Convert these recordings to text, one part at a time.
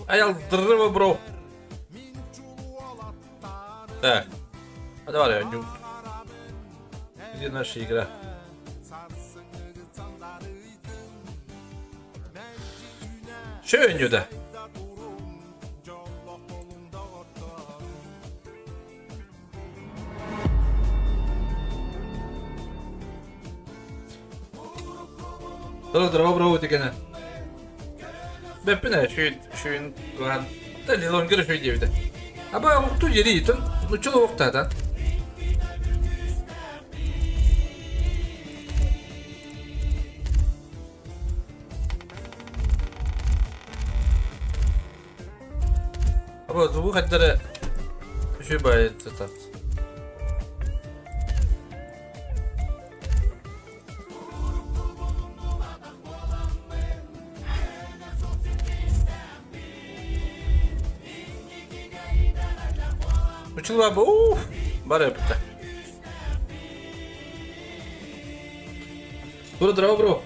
Аял здорово, бро. Так. А давай, я Где наша игра? Шөннү да. Здорово, бро, дегене. Бэппин шүйін шүйін туһан та лилонгер шүй диэбитэ. Аба укту жери итин нуччал уоктаатан. Аба зубу хаддара шүй байы тутат. Учулба бу бар эбитэ. Бро, здорово, бро.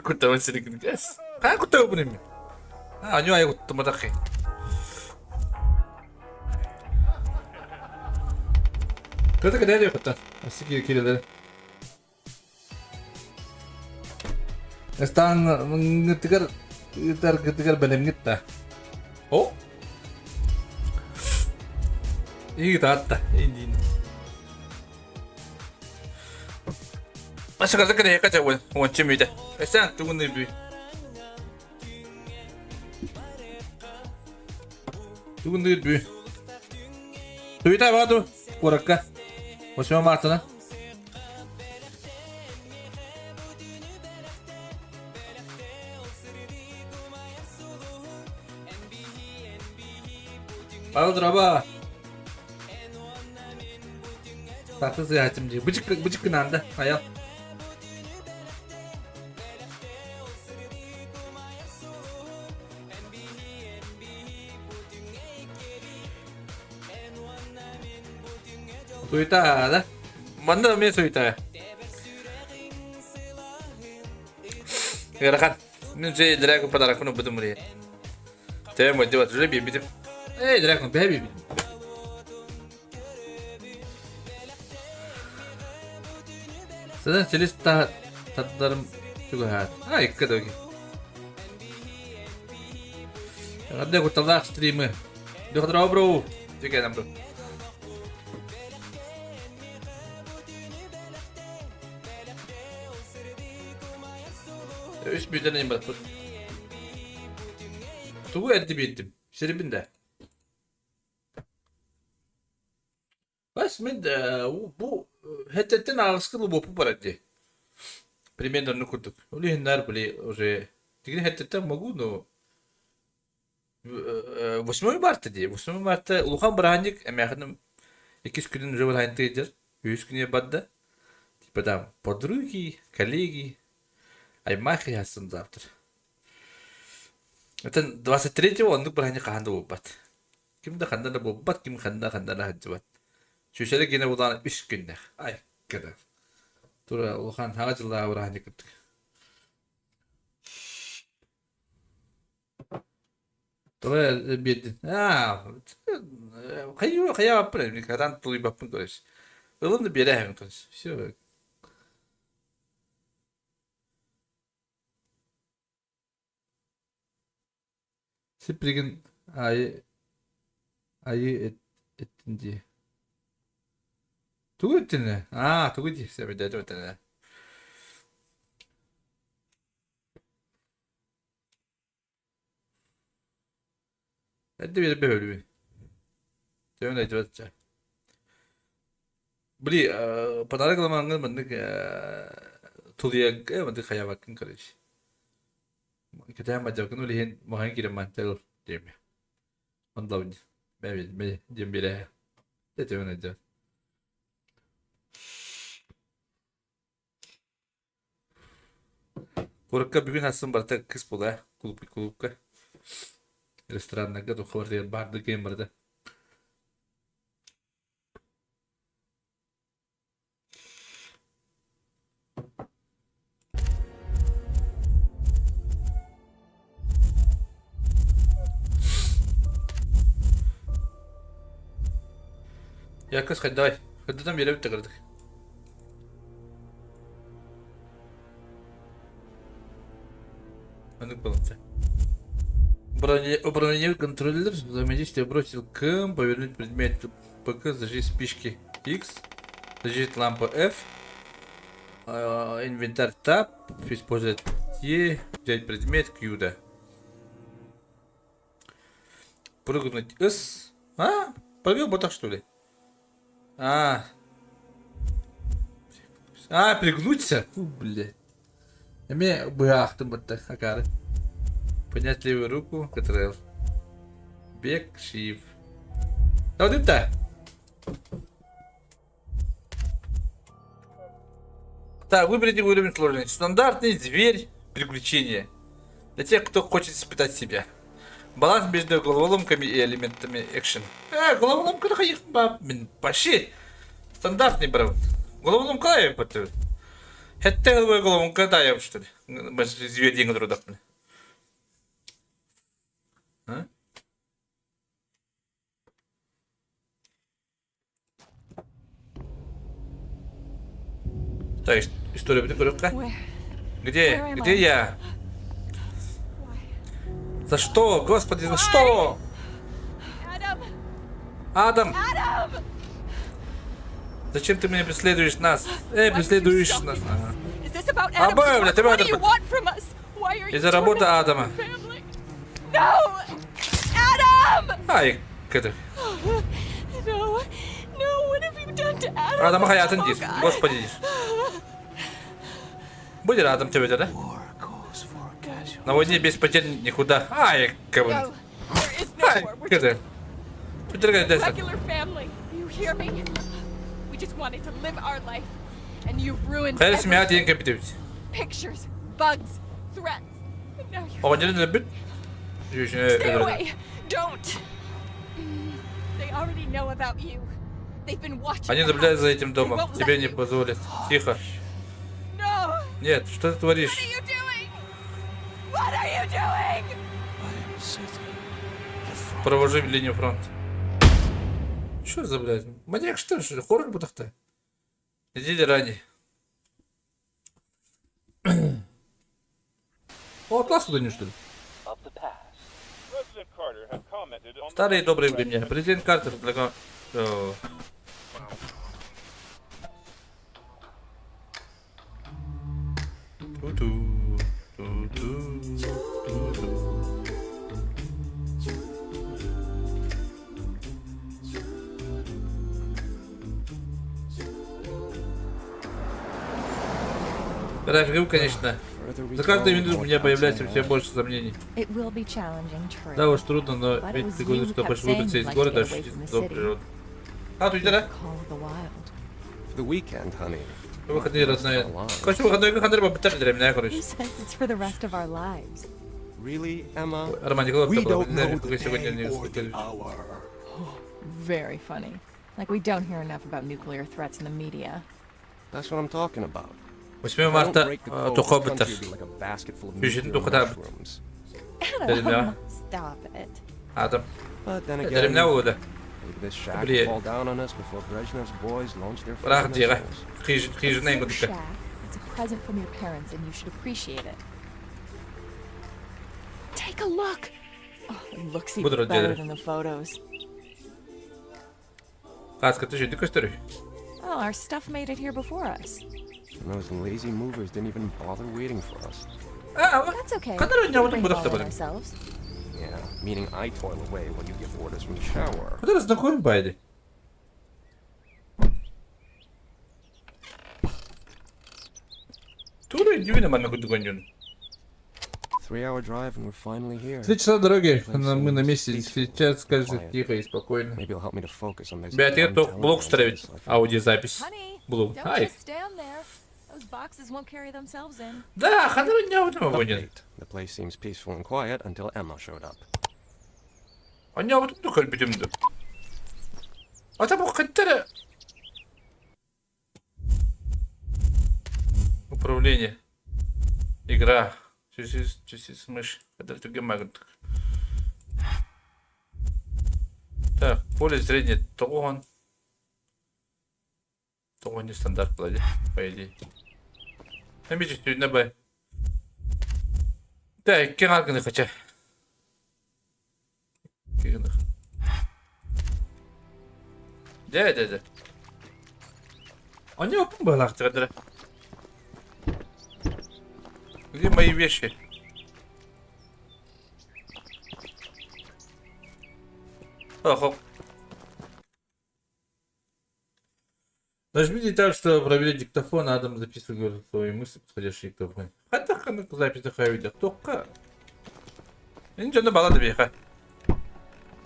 Куттабын сиригин кэс. Хаан куттабын эми? А, аню ай куттуматахи. Кыты кэдэ куттан. Асыки кирелер. Ыстааҥҥытыгар ыытаргытыгар бэлэмҥит да? О! Ыытаатта индиин. Ашыгата кэрэйэкэ чабын, уонча мүтэ. Эсээн тугун ыйбүй. Тугун ыйбүй. Туйта баду, куракка. 8 мартына. Павел дроба. Саты сыһаачым дии. Бычык бычык гынаанда айал. Суета, да? Манна эмиэ суета. Ыарахан. Мин же дракон подарок бутум мурия. Төм моддибат уже биэрбитим. Эй, дракон бэһэ биэрбитим. Садан селис тардарым чугаһаат. А, икки да Эҕэрдэ кутталлаах стримы. Дохотро бро. Дикэнем бро. Үс бүтэн им баппыт. Тугу эрди биэрдим? Сирибин да. Бас мен бу хэтэттен ааҕыскы лубоппу барар дии. Примерно оннук курдук. Ол иһин наар били уже тигини хэтэттен могу, но 8 марта дии. 8 марта улахан бырааһынньык эмээхиним иккис күнүн уже бырааһынньык дьэр. Үһүс күнү барда. Типа там подруги, коллеги, аймахи хассын завтра. Это 23-го оннук бырааһынньык хаһан да буолбат. Ким да ханна да буолбат, ким ханна ханна да сылдьыбат. Сүүсэлэ гинэ булаан үс күннэх. Ай, кыда. Тура улахан хаҕа дьыллааҕы бырааһынньык курдук. Тоҕо биэрдин? Аа, хайыы хайаабаппын, хатан тулуйбаппын короче. Ылын да биэрээһин короче. Все. Сиппиригин аайы айыы эттин дии. Тугу эттин ээ? Аа, тугу дии сэбэдээтим этэн ээ. Эрдэ биэрбэ өлүбүн. Төбөн айтыбат ча. Били подарок ламаҥҥын маннык тулуйарга маннык хайаабаккын короче. Кэтээн бадьаргын ол иһин маһын киирэн мантан ыл диэми. Онлабын мэ диэн биэрээ. Тэтимин айдьан. Куоракка бүгүн астын барыта кыс буолаа клуб клубка. Рестораннарга туохха барытыгар баардыы киэн барыта. Яккыс хайдавай. Хайдатан биэрэбит да кыратык. Маннык баланса. Управление контроллер взаимодействие бросил К, повернуть предмет ПК, зажечь спички X, зажечь лампу F, инвентарь Tab, использовать E, взять предмет Q, да. Прыгнуть S. А, пробил ботах что ли? А. А, пригнуться? Фу, блядь. Эмиэ быһаахтым бытта, акаары. Поднять левую руку, Ctrl. Бег, Shift. Вот это! Так, выберите уровень сложности. Стандартный дверь приключения. Для тех, кто хочет испытать себя. Баланс между головоломками и элементами экшена. Головоломка вообще стандартный брат. Головоломка я потом. Это головоломка да я что ли. Зверь деньги А? Так, история будет коротка. Где? Где я? За что? Господи, за что? Адам! Зачем ты меня преследуешь нас? Эй, преследуешь нас. Ага. Абы, бля, тебя Из-за работы Адама. Ай, это. Адама хаятын диир. Господи диир. Будет Адам тебе, да? На войне без потерь никуда. Ай, кого. Ай, это. Хайа смеха диэн кэппитибит. Оҕонньорун өлөрбүт. Stay away! Don't! They already know about you. They've been watching Они the наблюдают house. за этим They домом. won't Тебе let не you. позволят. Тихо. No! Нет, что ты творишь? What are you doing? What are you doing? Провожу линию фронта. Что за, блядь? Маньяк что ли? Хоррор бутахта? Недели ранее. О, класс туда не что ли? Старые добрые времена. Президент Картер предлагал... Ту-ту, ту-ту, ту-ту. График, конечно. За каждую минуту у меня появляется все больше сомнений. Да уж трудно, но ведь ты говоришь, что хочешь выбраться из города, ощутить дом природы. А, тут да? Выходные, родная. Короче, выходной выходной бабытар для меня, короче. Really, Emma? Роман Николаев, We don't know the сегодня day не or the hour. Very funny. Like we don't hear enough about nuclear threats in the media. That's what I'm talking about. 8 марта Тухобытар. Сүүсүн тухатаабыт. Дэринэ. Stop it. Адам. But then again, Дэринэ уода. maybe this shack Блин. will fall down on us before Brezhnev's boys launch their Ыраах first дьиэҕэ. missiles. Хижина It's your курдук. shack. It's a present from your parents, and you should appreciate it. Take a look. Oh, it looks even Буду better делать. than the photos. Кааска түшүдү көстөрүй. Oh, our stuff made it here before us. And those lazy movers didn't even bother waiting for us. Аа, That's okay. Ханар We can ньявын bring it all in будахта ourselves. Yeah, meaning I toil away while you give orders from the shower. Куда знакомым байди? Тура дивина манна кудугонюн. 3-hour drive and we're finally here. 3 часа дороги, мы на месте. Сейчас скажется тихо и спокойно. Maybe it'll help me to focus on those Бля, damn ты блок telegrams устраивать. I found. Аудиозапись. Honey, Блум. don't Ай. just stand there. Those boxes won't carry themselves in. Да, ханар ньявын мабонин. Update. The place seems peaceful and quiet until Emma showed up. Аннябытын духал бүтүмдү. Ата бу кыттара. Управление. Игра. Чүсүс мышь. Так, поле зрения тоҕуһун. Тоҕо не стандарт была дии, по идее. Эмиэ түстүүнэ бай. Да, икки гына хача. Икки гына. Дэ, дэ, дэ. Они опын быһалаахтыгардара. Где мои вещи? Охо. Нажмите так, чтобы проверить диктофон, Адам записывает свои мысли, подходящие к диктофону. Хайдах ханнык запись хайвидех туохха? Ин дьоно бала да биэхэ.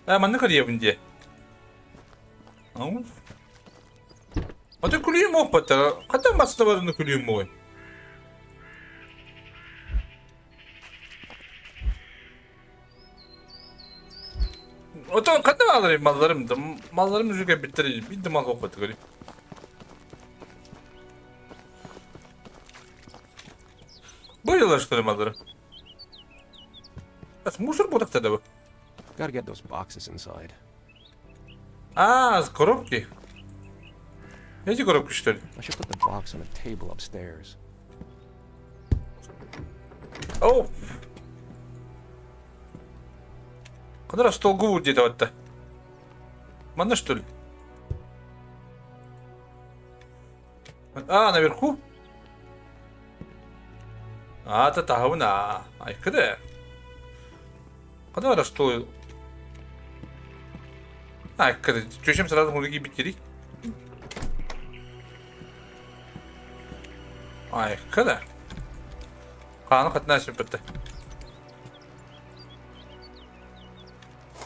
А маннык көрүөбүн диэ. Ата күлүүм уоппаттара. Хата маста барыны күлүүм буой. Отон ханна бааларый малларым да малларым уже кэлбиттэр биир да мал уоппатыгар. Бу что ли маллары? Мусор буолтахта да бу. Gotta get those boxes inside. А, с коробки. Эти коробки, что ли? I should put the box on a table upstairs. О! Ханара столгу где-то вот-то. Манна, что ли? А, наверху? Аата таһабын аа. Айкыда. Ханара стол. Айкыда. Чөчөм сразу муруги биттери. Айкыда. Хааны хатына сүппүттэ.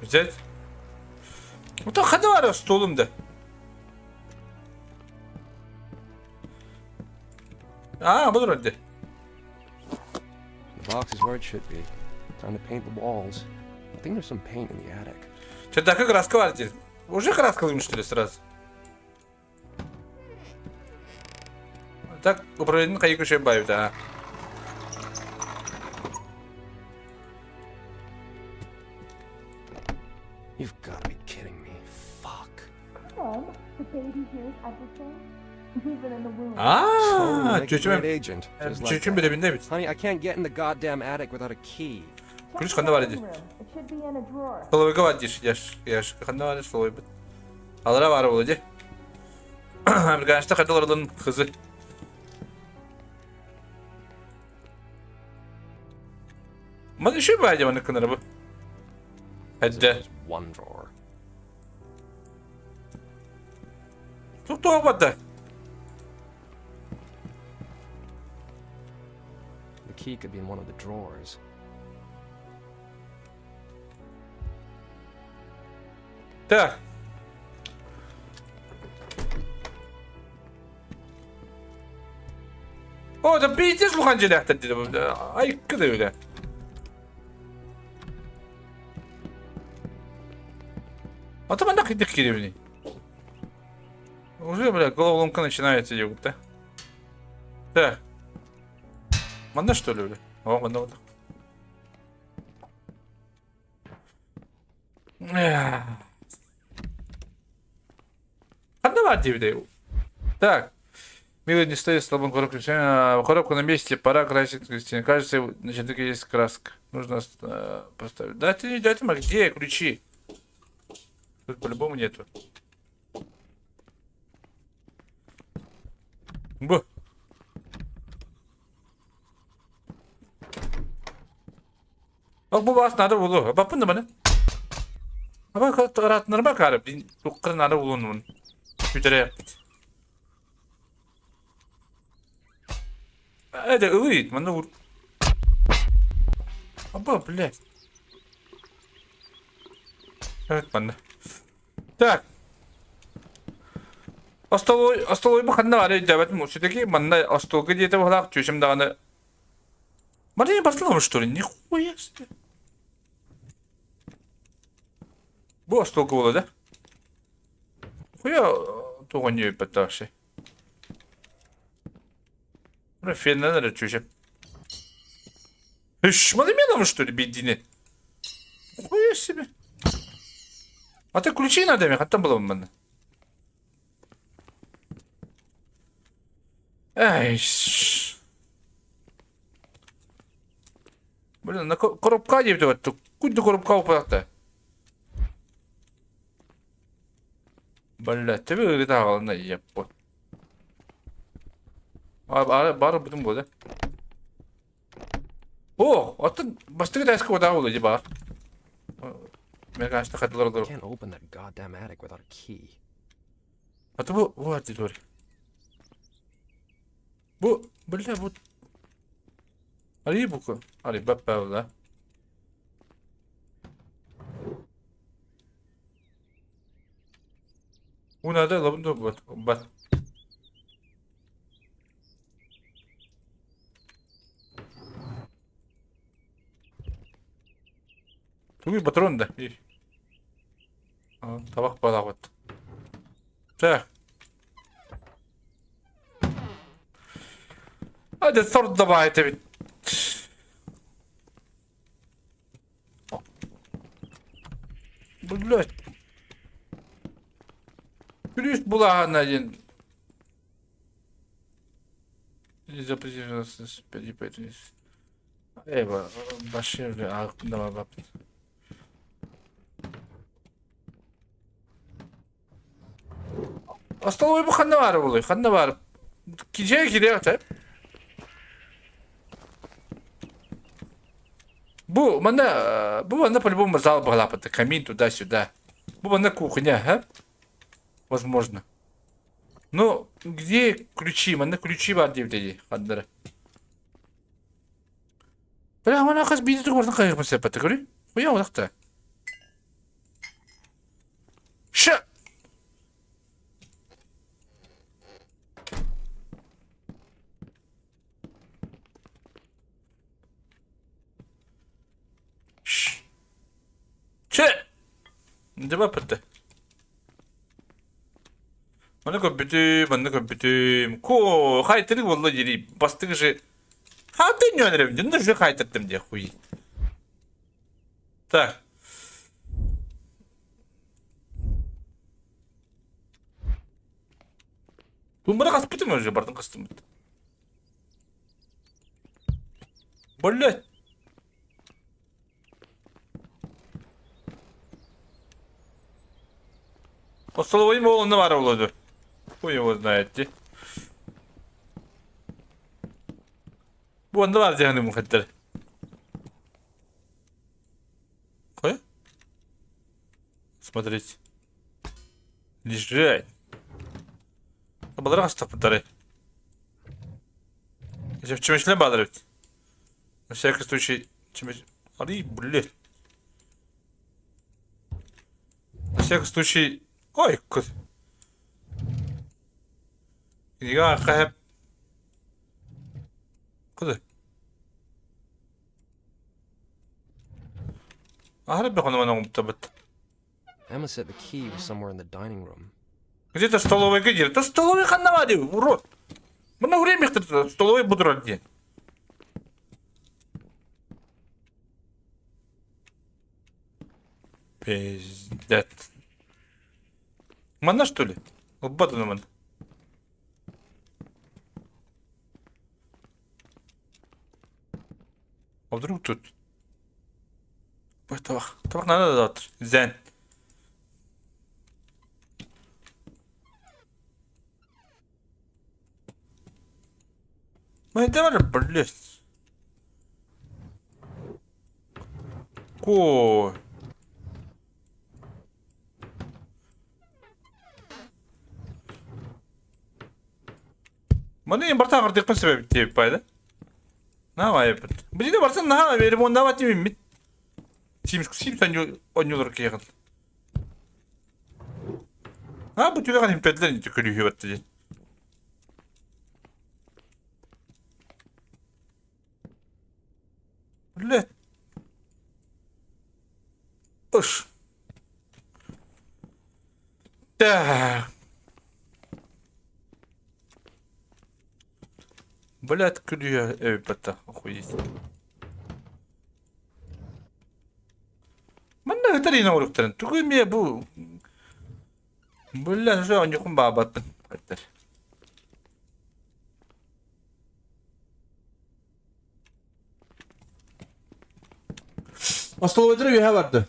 Взять. Ото хана бара столум да. Аа, бұл рөлде. The box is where it should be. Time to paint the walls. I think there's some paint in the attic. Чердака краска бар дейді. Уже краска что ли, сразу? Так, управление хайы көшө байып да. You've got to be kidding me. Fuck. Mom, the baby hears everything, even in the womb. Аа, Totally make a чөчүм great agent. Just like чөчүм that. беребинде бит. Honey, I can't get in the goddamn attic without a key. Ключ ханна бар иди. It should be in a drawer. Столовойга бар диш, яш, яш. Ханна бар столовой бит. Алара бар болу ди. Американецте кайдалардын кызы. Маны еще бай деп аны бу. Эдде. There's one drawer. Тук туох барда. The key could be in one of the drawers. Так. О, да пиздец улахан дьиэлээхтэр диде. Айыккы да үлэ. А то манна кидик кирибини. Уже, бля, головоломка начинается, ёпта. Так. Манна что ли, бля? О, манна вот. Ханна бар диэбитэ. Так. Милый не стоит столбом коробку. Коробка на месте, пора красить Кристине. Кажется, на чердаке есть краска. Нужно поставить. Да ты не дядя, где ключи? Тут по-любому нету. Б. Ок бу бас надо булу. Бапын да баны. Аба таратнар бакары. Бин туккыр надо булунун. Күтәрә. Это ылыйт, маны ур. Аба, блядь. Evet манна. Так. Остолой, остолой ханна баар өйдөөбөтүм. Все-таки манна остуолга диэтэ быһалаах түөсүм даҕаны. Мария Бартоломео, что ли? Нихуя себе. Бу остуолга буолла да? Хуя тугун диэбиппэт вообще. Феннен эрэ түөсүм. Үш, маны что ли, биирдиини? Хуя себе. А ты ключи надо мне, хантан булабын манна. Эй, Блин, на коробка диэбит Куйду коробка упадахта. Бля, тебе ыгыта аҕалына еппот. Бары бутун буолда. О, оттон бастакы тааска уотаа буолуо дии баар. Мне кажется, хатылар олору. Can't open that goddamn attic without a key. А то бу вот дилор. Бу, бля, бу Арый буку. Арый баппа Унада лабын бат. Бат. Тугуй патрон да. Табах балаҕыт. Так. Hadi sor da этэбит. Блядь. Күлүүс булааһына диэн Остолобуйбут ханна баара буолуой? Ханна баар? Киһи кириэх этэ. Бу манна бу манна по-любому зал баҕалааппыт. Камин туда-сюда. Бу манна кухня, ха? Возможно. Ну, где ключи? Манна ключи баар диэбитэ дии ханнара. Бля, манна хас биирдэ тугу барытын хайыахпын сөп этэ, көрүй? Хуя утахта. Ша! Чэ! Дьэ баппыт. Маны көрбүтүм, манны көрбүтүм. Ко, хайтырык буолла дири. Бастык же Хаты ньөнөрөм, дьонно же хайтырдым диэ хуй. Так. Тумбара хаспытым уже, бардын хастым. Блять. Остолобуйум ол онно баара буолуо дуо? Хуй его знает дии. Бу онно баар дьаһаным мухаттар. Хуй? Смотрите. Лежать. Балары хастаппыттары. Чемечлен баалар эбит. На всякий случай, чемеч... Ай, блядь. На всякий случай... Ой, кот. Кинигэ хаһап... Куда? Аһара бөхөнө оҥоһуктабыт. Emma said the key was somewhere in the dining room. Где-то столовойга диир. Да столовой ханна баар дии, урод. Мына время столовой будурар диэн. Пиздец. Манна что ли? Ылбат ман. А вдруг тут? Табах. Табах надо дат. Зен. Майдамар, блядь. Ко. Маны барта ардык себеп деп пайда. Наһаа айбыт. Билигин барсан наһаа ремонтаабат иммит. Симс Симс оонньуулар киһиэхэ. Аа бу түгэҕин импэтлэр ити күлүүһү батта диэн. Блядь. Ыш. Так. Блядь, күлүүһэ эбиппэтэ, охуеть. Манна ыытар иин оҥоруктарын тугу эмиэ бу Бля, уже оонньуохпун баҕарбаппын эттэр. Остолобуйдара үөһэ барды.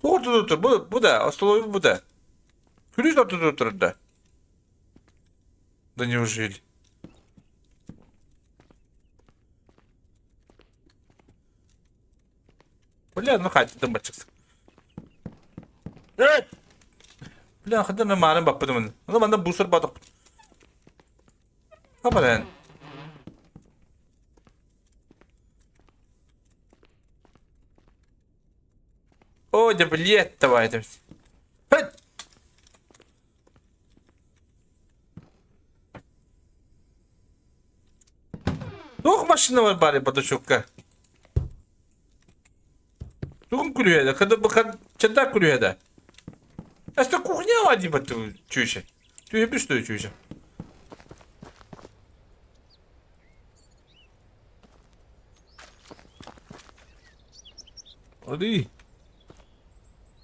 Туох ортотуттар? Бу, бу да, остолобуй бу да. Күлүүс ортотуттар да. Да неужели? Бля, ну хайтытын баччыксың. Эй! Бля, хандан мен маарын баппытымын. Аны манна бусар бадық. Хабаран. О, да блядь, давай это. Хать! Туох машина бар бары бардачокка? Тугун күлүһэ да, чанда күлүһэ да. Эстэ кухня ва диба чүөчэ. Түһэ что чүөчэ. Али.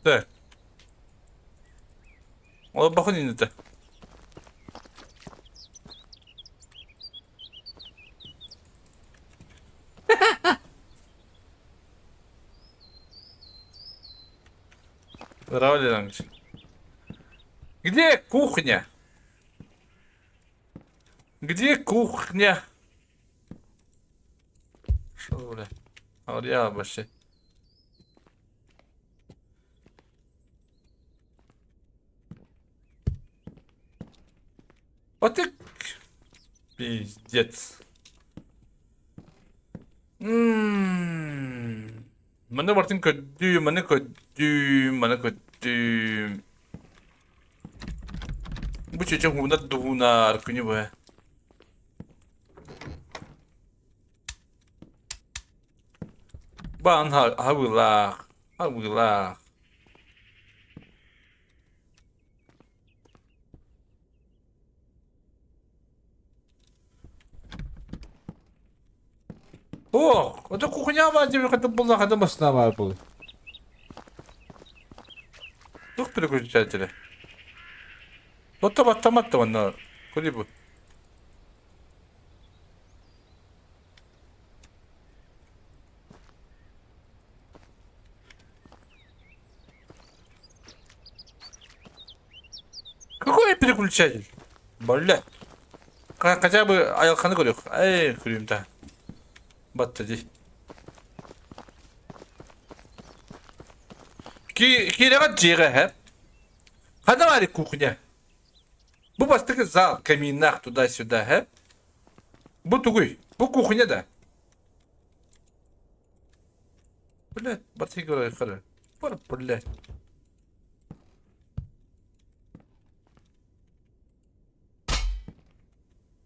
Так. Ол бахын инде. Здорово, Леонидович. Где кухня? Где кухня? Что, бля? А я вообще. Вот ты пиздец. М-м-м. Манна бартын көрдүү, маны көрдүү, маны көрдүү. Бу чечен хуунар дуһунаар күнү быһа. Баан хабыылаах, хабыылаах. О, это кухня баар диэби хата булла хата масына баар буолуй. Туох переключателя? Отто баттамат да онно. Куди бу? Какой переключатель? Блядь. Хотя бы айылханы көрүөх. Эй, көрүүм та. Батта дии. Киирэҕэ дьиэҕэ эһэ. Ханна баар кухня? Бу бастакы зал, каминнаах туда-сюда, эһэ. Бу тугуй? Бу кухня да? Блядь, батый көрө Бар, блядь.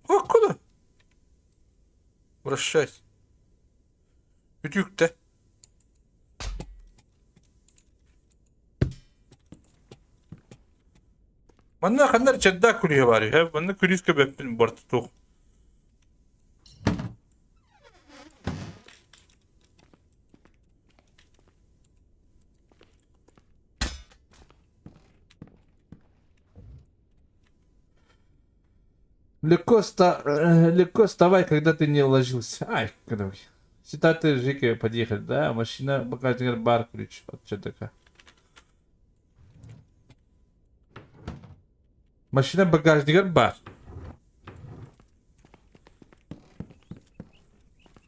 Откуда? Вращайся. Үтүктэ. Манна ханна чердак күлүһэ бар үһэ. Манна күлүүс көбөппүн барта туох. Легко, ста... Легко вставай, когда ты не ложился. Ай, когда Цитаты Жики подъехали, да? Машина багажник бар ключ от ЧДК. Машина багажнигар бар.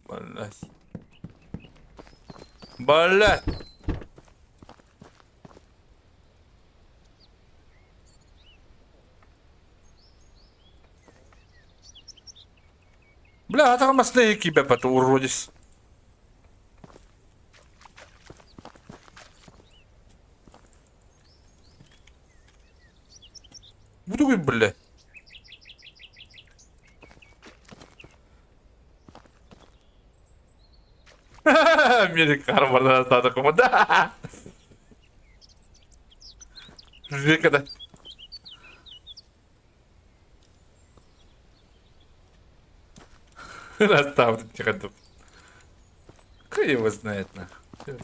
Блять. Блять. Бля, атаҕа масына киибэппэт уродец. Бу тугуй бля? Америка барда стадық да. Жека Расставлю тихо. Кто его знает нахуй.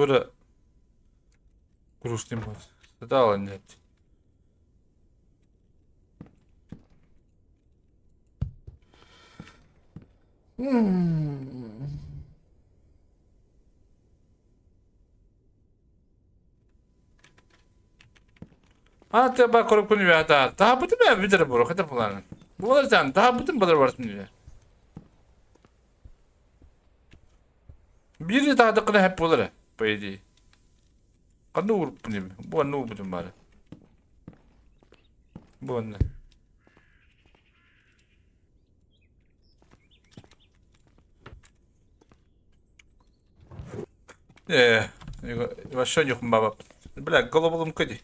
Тура грустный будет. Да, нет. Ата ба корупкун үята. Таһабытым ээ бүтэр буро хата булан. Буолар таһабытым балар барсын үе. Биир таһадыккына хэп буолар по идее. Ханна ууруппун эми? Бу анна уурбутум баара. Бу анна. Э, вообще ньухумбабаппын. Бля, головоломка дии.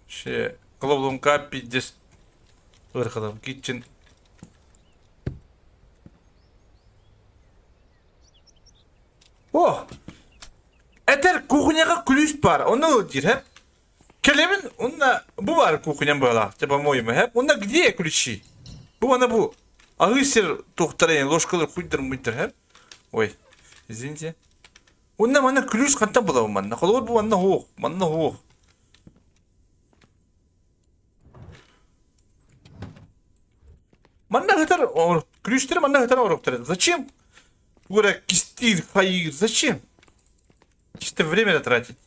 Вообще, головоломка пиздец ыарахатым. Kitchen. О! Этэр кухняҕа күлүүс баар. Ону диир, һэ? Кэлэбин, уонна бу баар кухням быһалаах, по-моему, һэ? Уонна где ключи? Бу ана бу. Аһыы сир туохтара ложкалар хуйдар-муйдар, һэ? Ой, извините. Уонна манна күлүүс хантан булабын манна? Холобур бу манна суох, манна суох. Манна ыһытар күлүүстэри манна ыһытар оруктар. Зачем? Ура кистиир, хайыыр, зачем? Чисто время тратить.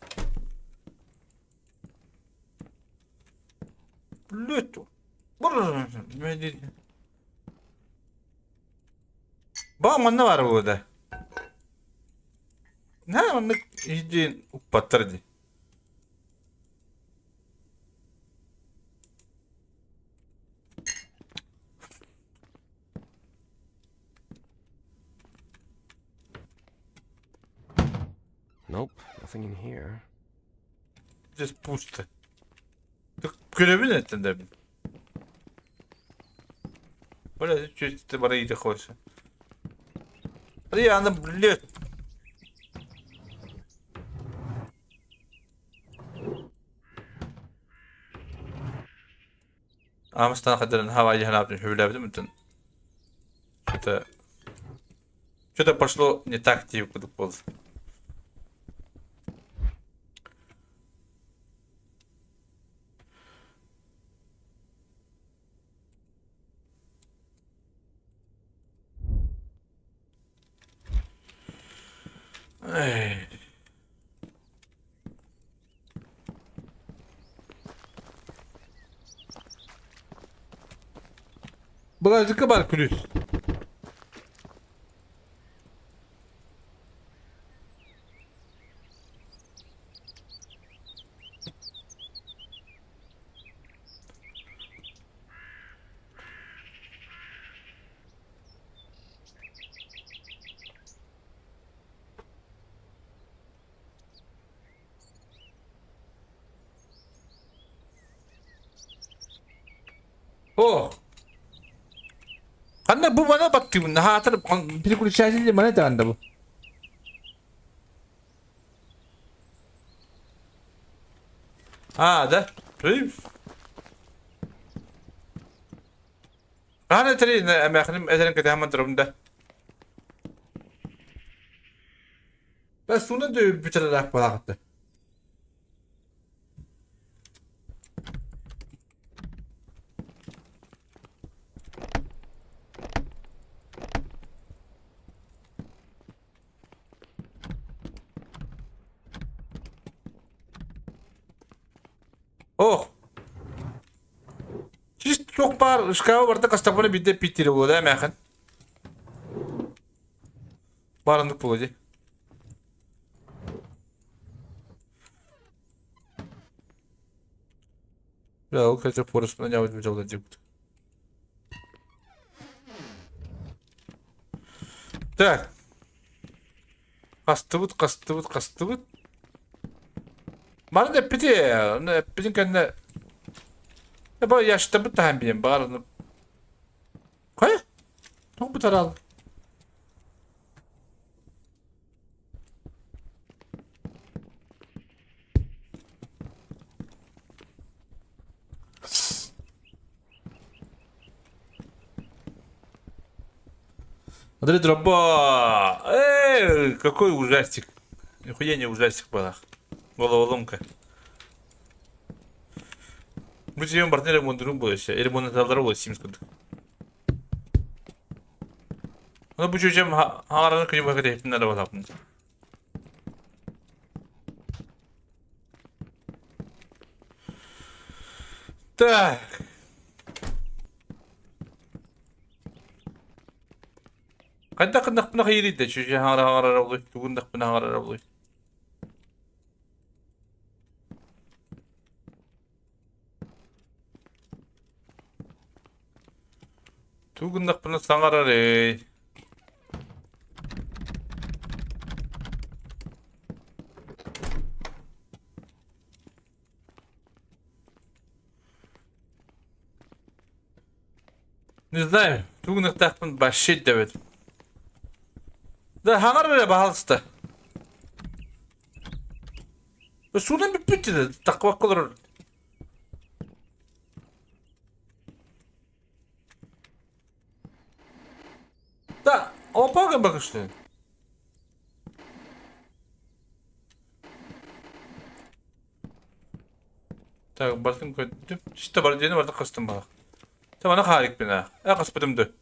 Блядь. Баа манна баар буолуо да. Наһаа маннык иһдиин укпаттар дии. Nope, nothing in here. Здесь пусто. Көрөбүн эттэн да Бля, чуть бара иди хочешь. Риана, блядь. Амстан хадырын хава жахнаабын хүлээбитим бүтүн. Что-то что-то пошло не так тип кудук буолла. Эй. Багажникка баар күлүүс. О! Ханна бу мана баттыыбын наһаатар переключатель мана даҕанда бу. А, да? Хаана этэрий эмээхиним этэрин кэтэһэн мантарабын да. Бэс суунан да бүтэрэлээх буолаахытта. Ох! Чисто туох баар ыскааба барыта хастахпына биирдэ эппиэттиирэ буолуо да эмээхин. Баар оннук буолуо дии. Бля, ол кстати, форест нябыт дьолло диэбит. Так. Хастыбыт, хастыбыт, хастыбыт. Маны да эппити, ону эппитин кэннэ Бу ящиктарбыт таһан биэн баар ону Хайа? Тоҕо бытараал? Смотри, тропа! Эй, какой ужастик. Нихуя не ужастик балах. Головоломка. Бу сиэн бартын ремонтурун буолуо ремонталлара буолуо Sims курдук. Ону бу чүчэм хаҥараны күнү быһа кэтэһиттин эрэ буолаппын. Так. Хайдах гыннахпына хайыырый да чүчэ хаҥара хаҥарара буолуй, тугун гыннахпына хаҥарара буолуй. Тугу гыннахпына саҥарарый? Не знаю, тугу гыныахтаахпын вообще өйдөөбөтүм. Да хаҥар эрэ баһаалыста. Суунан бүппүт дии, таххыбакка олорор. Да, опа гын Так, бартын көрдүм. Чисто бар диэни барда хастым баҕа. Та мана хаарикпин аа. Э хаспытым ды.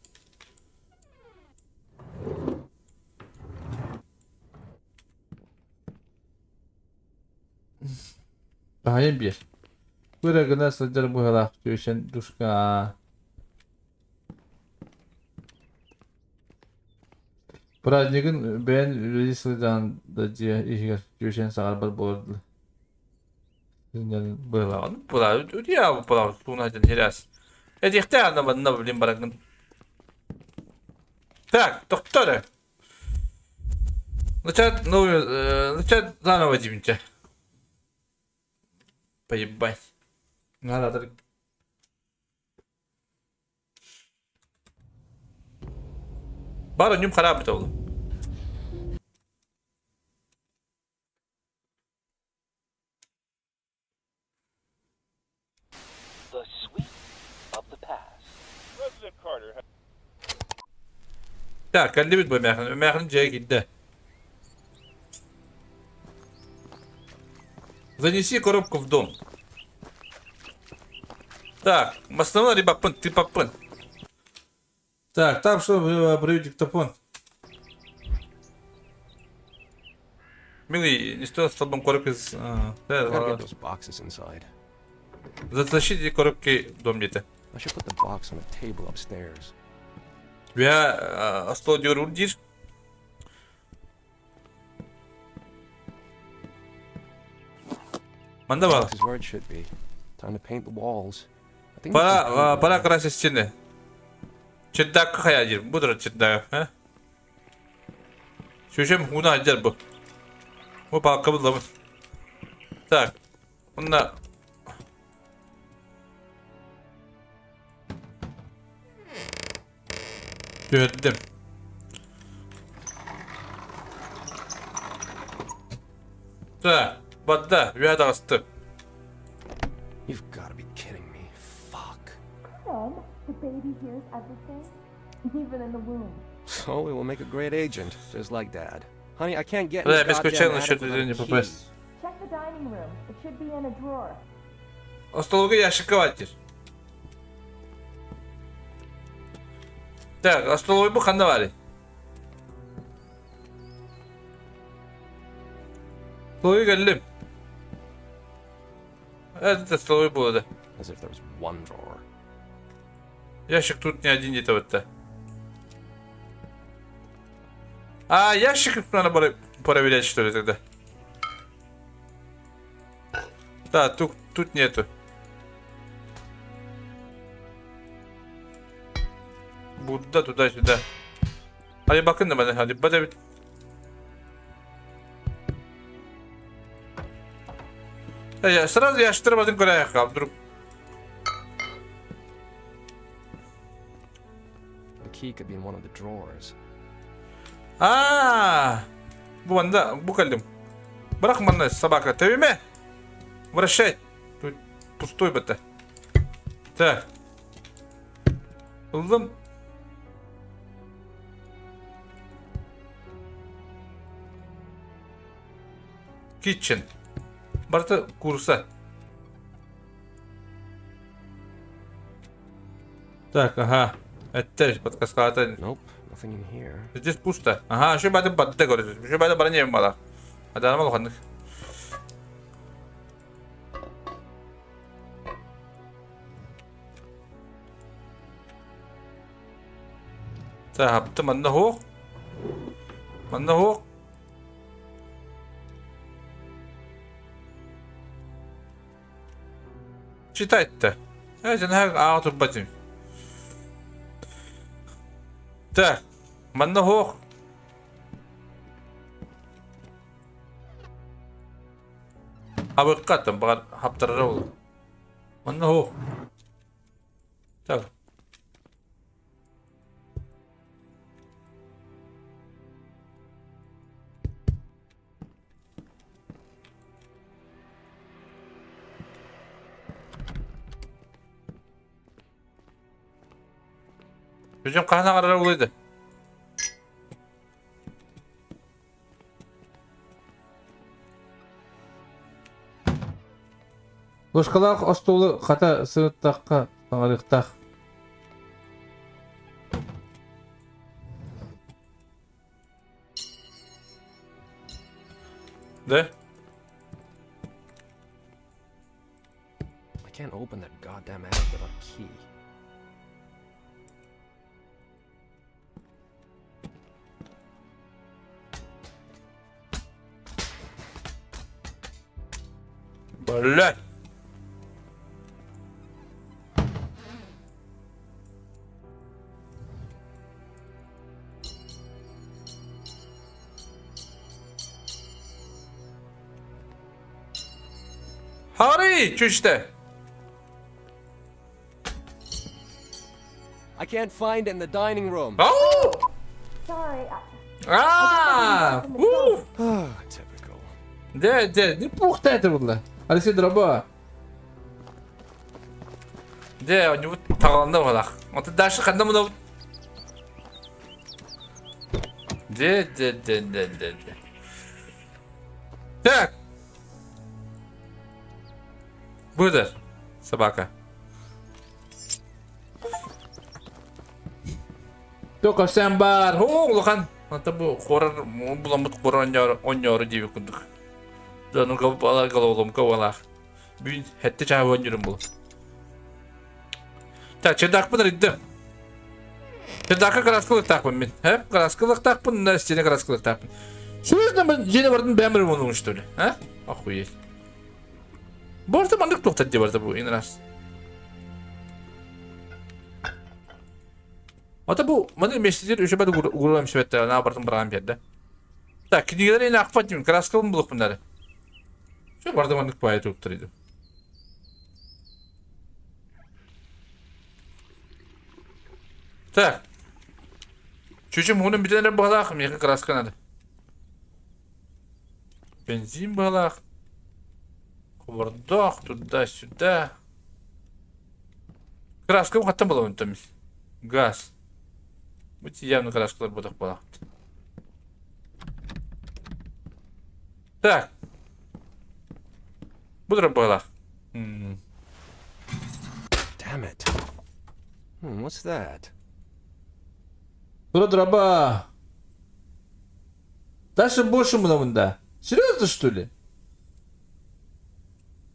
Баайын биэр. Бу эрэ гына сылдьар быһалаах түөшэн душка. Празднигын бэйэн үлэлии сылдьан да дьиэ иһигэр түөшэн саҕарбат буолар Быһалаҕын була утуйа була тууна дьон хирээс. Этиэхтэй аны манна блин бараҥҥын. Так, тохтоо эрэ. Начать новую, начать заново дибинче. Поебать. Надо Бар өнүм харабыта ол. Так, кэллибит бу эмээхин. Эмээхин дьиэ киирдэ. Занеси коробку в дом. Так, основной рибаппын, типаппын. Так, там что, привет диктофон. Милый, не стоит столбом коробки с... I gotta get those boxes inside. Затащите коробки в дом где-то. I should put the box on a table upstairs. Я остол дюрурдиш. Манна This is where it should be. Time to paint the walls. I think Пора, пора красить стены. Чердакка хайа диир. Бу турар чердак. А? Сүшем хуна айдьар бу. Бу палка буллабын. Так. Онна Түһэрдим. Так, барда, үөһэ таҕыстым. You've got to be kidding me. Fuck. Mom, the baby hears everything, even in the womb. Sully will make a great agent, just like Dad. Honey, I can't get in Да, the без goddamn ключа attic насчет without a не key. попасть. Check the dining room. It should be in a drawer. Остолга ящикка баар Так, остоловой бу ханна баарый? Столовой кэллим. Это столовой было, да. As if there was one drawer. Ящик тут не один где-то вот-то. А, ящик надо было проверять, что ли, тогда? Да, тут, тут нету. Будда туда-сюда. Hadi bakın da bana hadi. Bana bir... Я сразу ящиктары көрөйөххэ вдруг. The key could be in one of the drawers. А, бу манна бу кэллим. Бырах манна собака тэбимэ. Вращай. Тут пустой бата. Так. Ыллым. Kitchen. Барыта курса. Так, ага. Это подсказка. Nope, nothing in here. Здесь пусто. Ага, еще бады бадда говорит. Еще бады бары не мала. Адарма лоханнык. Так, манна хуох. Манна хуох. Читать-то. Ааҕа турбатым. Так, манна суох. Абыкка аттым, баҕар хаптарара буолуо. Манна суох. Так. Причем хаһан аҕарара улуйда. Ложкалаах остуолу хата сырыттахха саҥарыахтаах. Да? I can't open that goddamn attic without a key. Блядь! Harry, чүчтэ. I can't find it in the dining room. Ау! Sorry, I, Аа! Уу! Typical. Дэ, дэ, не пухта это было. Алексей Дроба. Дэ, у него таҕаланна буолах. Оттон дальше ханна мунабыт? Дэ, дэ, дэ, дэ, дэ, дэ. Так. Быдар, собака. Только всем бар. О, улахан. Ата бу хорор буламмыт хорор онньоору диэбит курдук. Дьону головоломка буолаах. Бүгүн сэттэ чааһы оонньуурум буолуо. Так, чердакпын арыйдым. Чердакка краскалыктаахпын мин. Э? Краскалыктаахпын, на стене краскалыктаахпын. Серьезно, мен дьиэни бардым бэйэм ремонтун что ли? А? Охуеть. Барда маннык туохтар дии барда бу ин раз. Ата бу маны мессенджер үчү бары угуруам сүбэтте на бардым быраан биэрдэ. Так, кинигэлэр ин аахпат дим, краскалын булукпуннары. Все барда маннык баайы туруктар идим. Так. Чүчүм мунун бүтэн эрэ быһалаах, миэхэ краска надо. Бензин быһалаах. Хобордоох туда-сюда. Краскам хаттан буолабын томис. Газ. Бу явно краскалар буолуох буолаахпыт. Так. Бу турар быһалаах. Damn it. What's that? Тура дроба. Дальше больше мунамында. Серьезно, что ли?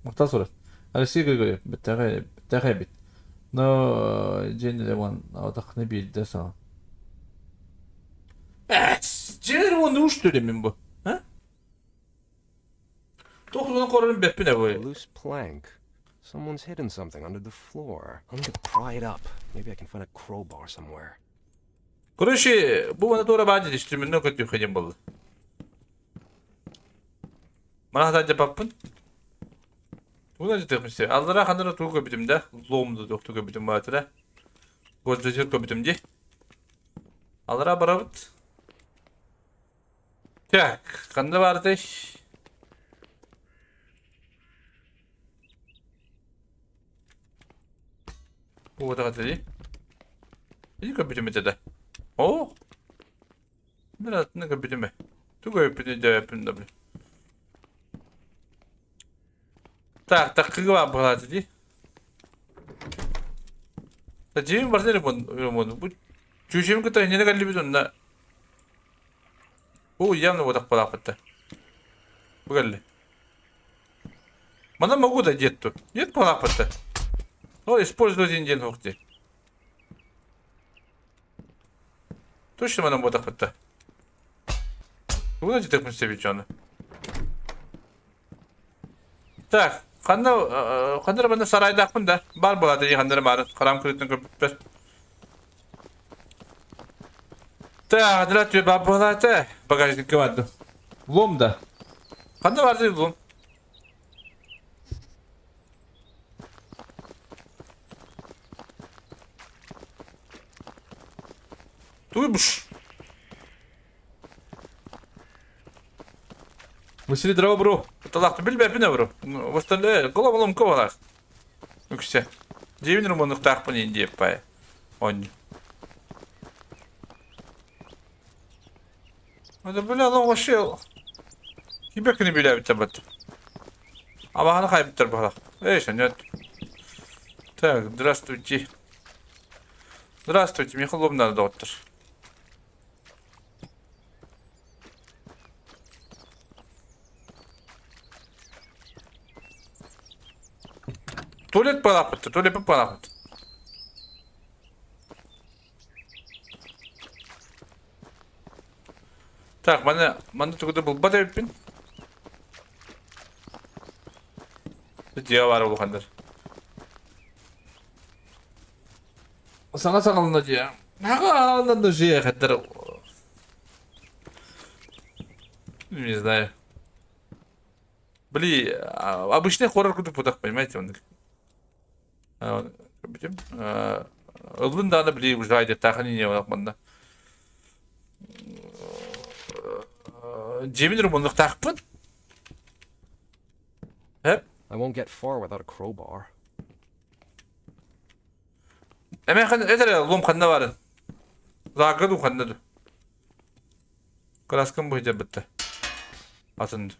Махтал сурат. Алексей Григорьев, бэттэҕэ эбит. Но дьиэн эрэ отахны биирдэ саҕа. Дьиэн уон что ли мин бу? А? Туох тугунан корорун бэппин A loose plank. Someone's hidden something under the floor. I'm gonna pry it up. Maybe I can find a crowbar somewhere. Короче, бу маны туора баа дьиэ көтүөххэ диэн буолла. Мана дьапаппын. Тугунан дьиэтэх Аллара ханара тугу көрбүтүм да, ломду туохту көрбүтүм баатыра. Гвоздодер көрбүтүм дии. Аллара барабыт. Так, ханна баарытай? Уотаҕа дии. Ити көрбүтүм этэ да. Оо! Мин атын көрбүтүм ээ. Тугу өйпүтүн өйдөөбөппүн да блин. Так, таккыга баар быһалаата дии. Дьиэм барыта ремонт. Бу чүүчүм кытта иннинэ кэллибит онно. Бу явно вот так Бу кэлли. Мана могу да дед тут. Нет палапыта. О, использовать один день Точно манан буотахпыт Тугун этитэхпин сөбүччү Так, ханна ханна эрэ манна сарайдаахпын да баар буолаата дии ханна эрэ баарын хараам кырыытын көрбүппэр. Так, адыра баар буолаата багажникка бардым. Лом да. Ханна барды лом? Туйбуш. Василий здорово, бро. Талахты билбэппин бро. Восстале, головоломка балар. Үксэ. Дьиэбин романныктаахпын ин диэппай. Онню. Это бля, ну вообще... Кибеккини билээбиттэр бат. Абаһаны хайбыттар баһалах. Эй, нет. Так, здравствуйте. Здравствуйте, Михаил надо доктор. Туалет палапыт, туалет палапыт. Так, маны, маны тугу да булбат эбиппин. Дьиэ баар улаханнар. Саҥа саҥалана дьиэ. Аҕа дьиэ хаттар. Не знаю. Били, обычный хоррор курдук путах, понимаете, он. Бүтүм. Ыллын даҕаны били ужрайдыктаахын иниэ манна. Дьиэбин ремонтуохтаахпын. Эп. I won't get far without a crowbar. Эмээхин эт эрэ лом ханна барын. Заарга дуу ханна дуу. Краскам быһыдьар бытта. Атын.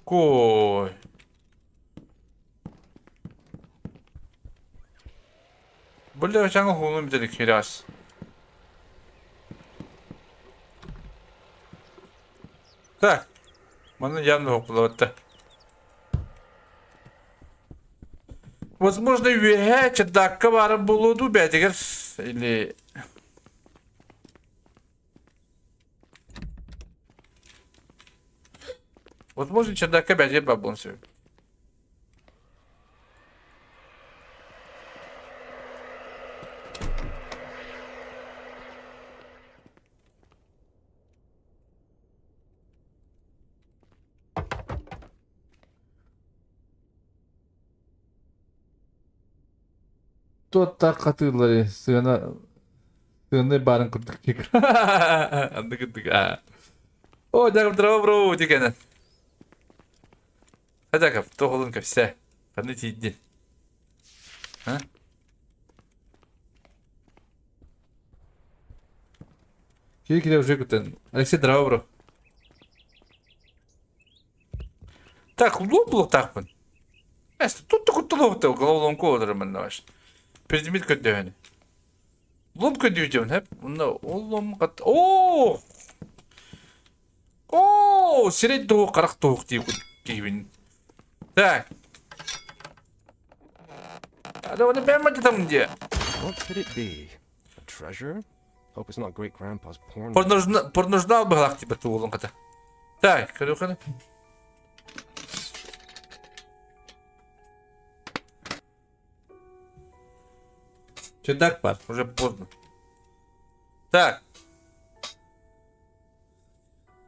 Кой. Бля, жаңы хуунун битер херас. Так. Маны явно хоппулабатта. Возможно, үөһээ чердакка баара буолуо дуу бээтигэр или Возможно, чердакка бээтигэр баар буолуон сөп. Туоттаах хатыыллары сыана сыаны баарын курдук Андык курдук аа. О, Дяков, здорово, бро, дикэнэн. Дяков, туох олун кэпсээ. Ханна тиийдин? А? Кири кире уже күтэн. Алексей, здорово, бро. Так, лук булуктаахпын. Эс, тут кутталуохта головоломка олорор манна баш. Предмет көрдөһөнү. Лом көрдүүтүм, хэп. Онно ол лом кат. Оо! Оо, сирэй туһу, харах туһук дии киһибин. Так. Ада оны бэм мадытам дии. What could it be? A treasure? Hope it's not great grandpa's porn. Порножнал быһалаах типа туолун хата. Так, көрүөххэ. Чердак бар, уже поздно. Так.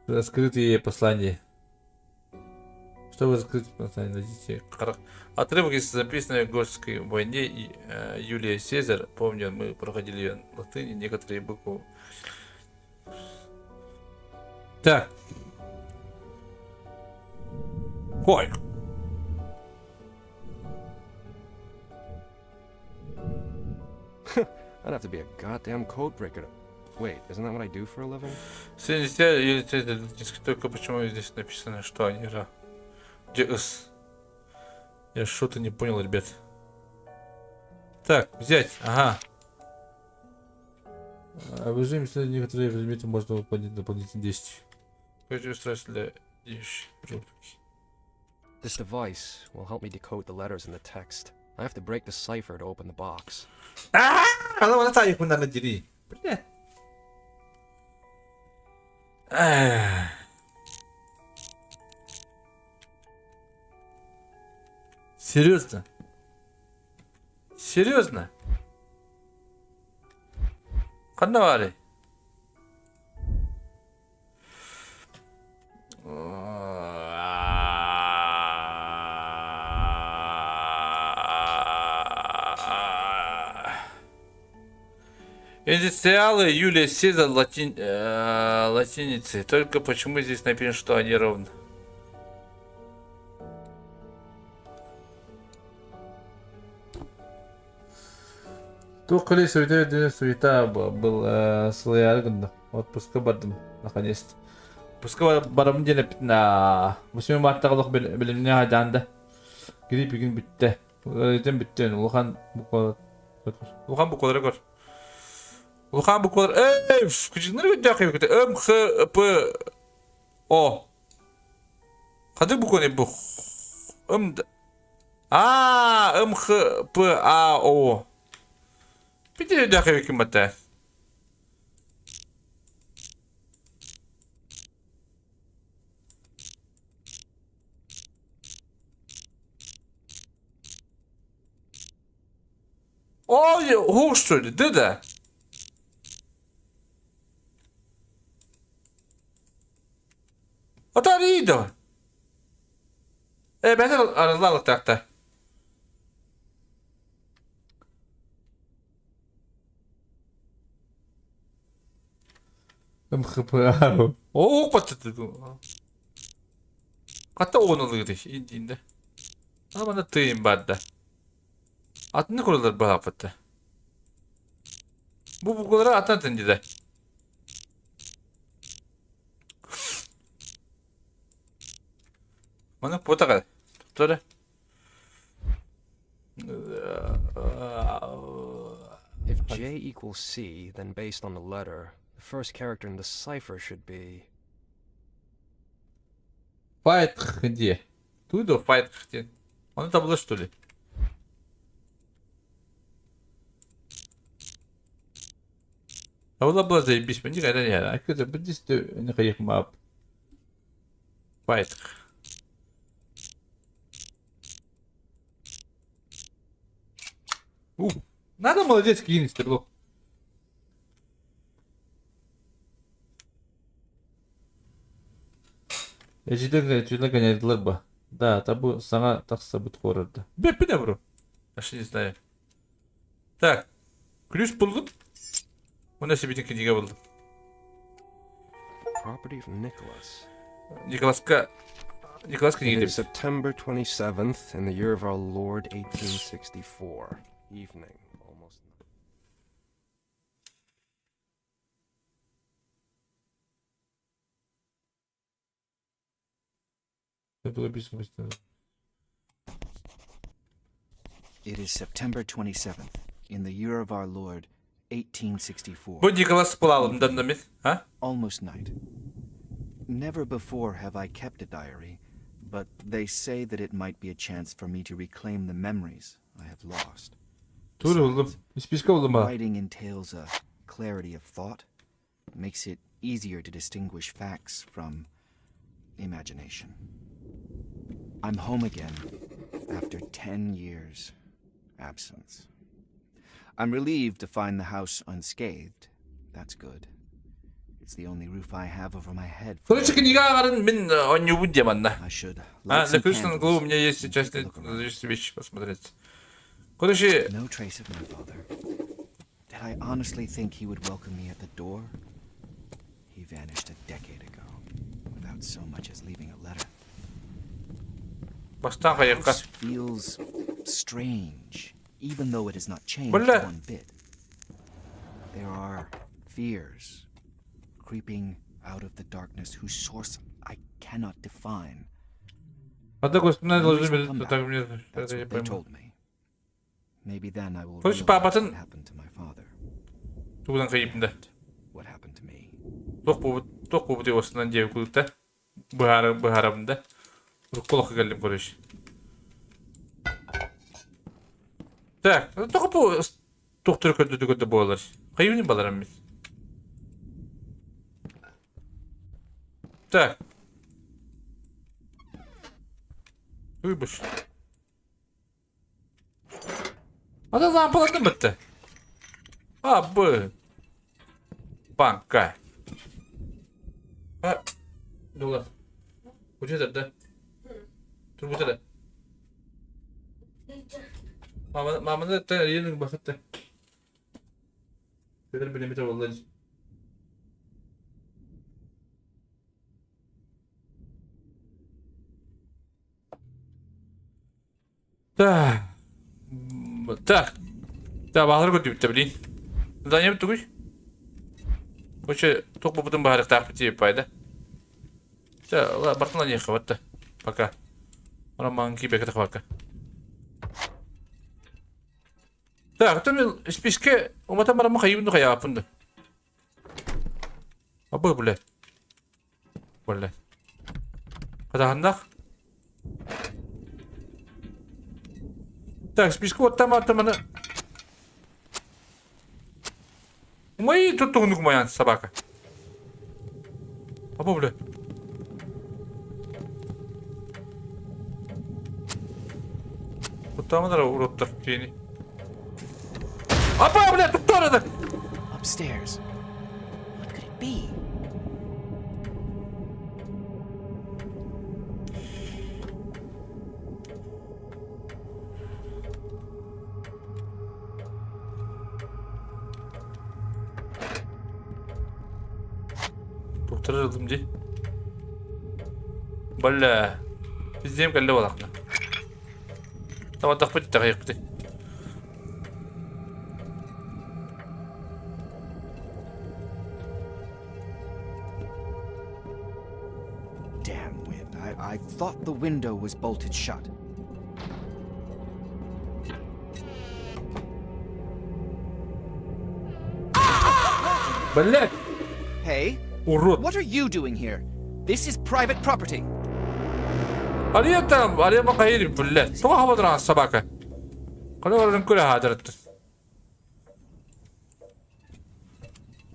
Раскрытые послания. Чтобы раскрыть послание, найдите отрывок из записанной в Горской войне и, Юлия Цезарь. Помню, мы проходили ее на латыни, некоторые буквы. Так. Ой. I'd have to be a goddamn code breaker to. Wait, isn't that what I do for a living? Только почему здесь написано, что они ра? Где С? Я что-то не понял, ребят. Так, взять, ага. А в режиме некоторые предметы можно выполнить дополнительные действия. Хочу устройство для дешифровки. This device will help me decode the letters in the text. I have to break the cipher to open the box. Бля. Серьезно? Серьезно? Ханна баарый? Инициалы Юлия Сезар латин, латиницей. Только почему здесь написано, что они ровно? Туох кэлэй суета үрдүнэн суета был сылайаары гынным. Отпуска бардым наконец-то. Отпуска барабын диэн эппитин 8 мартаҕа олох бэлэмнээх айдаан да. Грипп игин бүттэ. Ыарыытын бүттэ улахан буквалар улахан буквалары көр. Улахан буквалар эй күчүннэр көрдөөх эбит М Х П О Ханнык букваны бу М А М Х П А О Питер өйдөөх эбиккин батта. Ой, уһук что ли? Да-да. Отаридо. Э, бэйэтэ арыллаалыктаахта. МХПА. Оо, Хата оҕуналыыр индиинде. Амана тыйын барда. Атыны куралар бааппыта. Бу буквалара атын атын диде. Маны потаға. Туттары. If J equals C, then based on the letter, the first character in the cipher should be. Файт где? Туда файт где? Он это было что ли? А была была заебись, мне никогда не А это здесь не мап. Файт. У, надо молодец кинуть стрелок. Эдьиийдэр түнэ гэнэйдилэр ба? Да, табу саҥа тахсыбыт куорарда. Бэппин бро. Аж не знаю. Так, ключ булдум. Уонна сибитин кинигэ булдум. Property of Nicholas. Николаска Николас It книги is September 27th in the year of our Lord 1864. Evening, almost. It is September 27th, in the year of our Lord, 1864. Бу Николас булалым даннамит, а? Almost night. Never before have I kept a diary, but they say that it might be a chance for me to reclaim the memories I have lost. Тур булдум. Испиискэ булдум ба. Writing entails a clarity of thought, makes it easier to distinguish facts from imagination. I'm home again after 10 years' absence. I'm relieved to find the house unscathed. That's good. It's the only roof I have over my head. For Короче, книга ааҕарын мин оонньуубун диэ манна. I should А, light на some ключ на candles углу у меня есть and сейчас take a look around. есть вещи посмотреть. Короче, No trace of my father. Did I honestly think he would welcome me at the door? He vanished a decade ago, without so much as leaving a letter. бастаан The хайыахха. house feels strange, even though it has not changed Бля. one bit. There are fears creeping out of the darkness whose source I cannot define. А так воспоминания Memories должны will come быть, так back. мне That's это я what they пойму. told me. Maybe then I will Короче, realize папатын what happened to my father, тугунан кыйыппын да. what happened to me. Туох буолбут туох буолбут уостунан диэбит курдук да. Быһаара быһаарабын да. Урукку олоххо кэллим короче. Так, тоҕо бу туохтары көрдө көрдө буолар. Хайыыбын баларам мин. Так. Уйбуш. Ата лампалардым бітті. А, б. Банка. А, доллар. Учетер да. Турбута да. Мама, маманы та елің бақытты. Бедер билемете болла. Так. Так. Так, баҕалар көрдүбүт да билин. Задание тугуй? Короче, туох буолбутун баһарыктаахпыт диэбит да. Чэ, бартын диэххэ батта. Пока. Роман киибэкэ тахвакка. Так, то мен списке уматан бараммын хайыбын хайааппын да. Абы, блядь. Блядь. Хатаһаннах. Так, списке оттама оттаманы. Умай туттугунук умайан собака. Абы, блядь. Куттааманара уроттар киини. Апа, блядь, туттарады. Upstairs. What could it be? Туттарар ылым дии. Бля. Пиздем кэллэ буолахна. Табардахпыт итэҕэйиэхпитий. Damn wind. I thought the window was bolted shut. Блять! Hey, Урод! what are you doing here? This is private property. Ария там, ария макайри, блять. Тоҕо хабадыраан собака. Кала барарын көрө хаадыраттыр.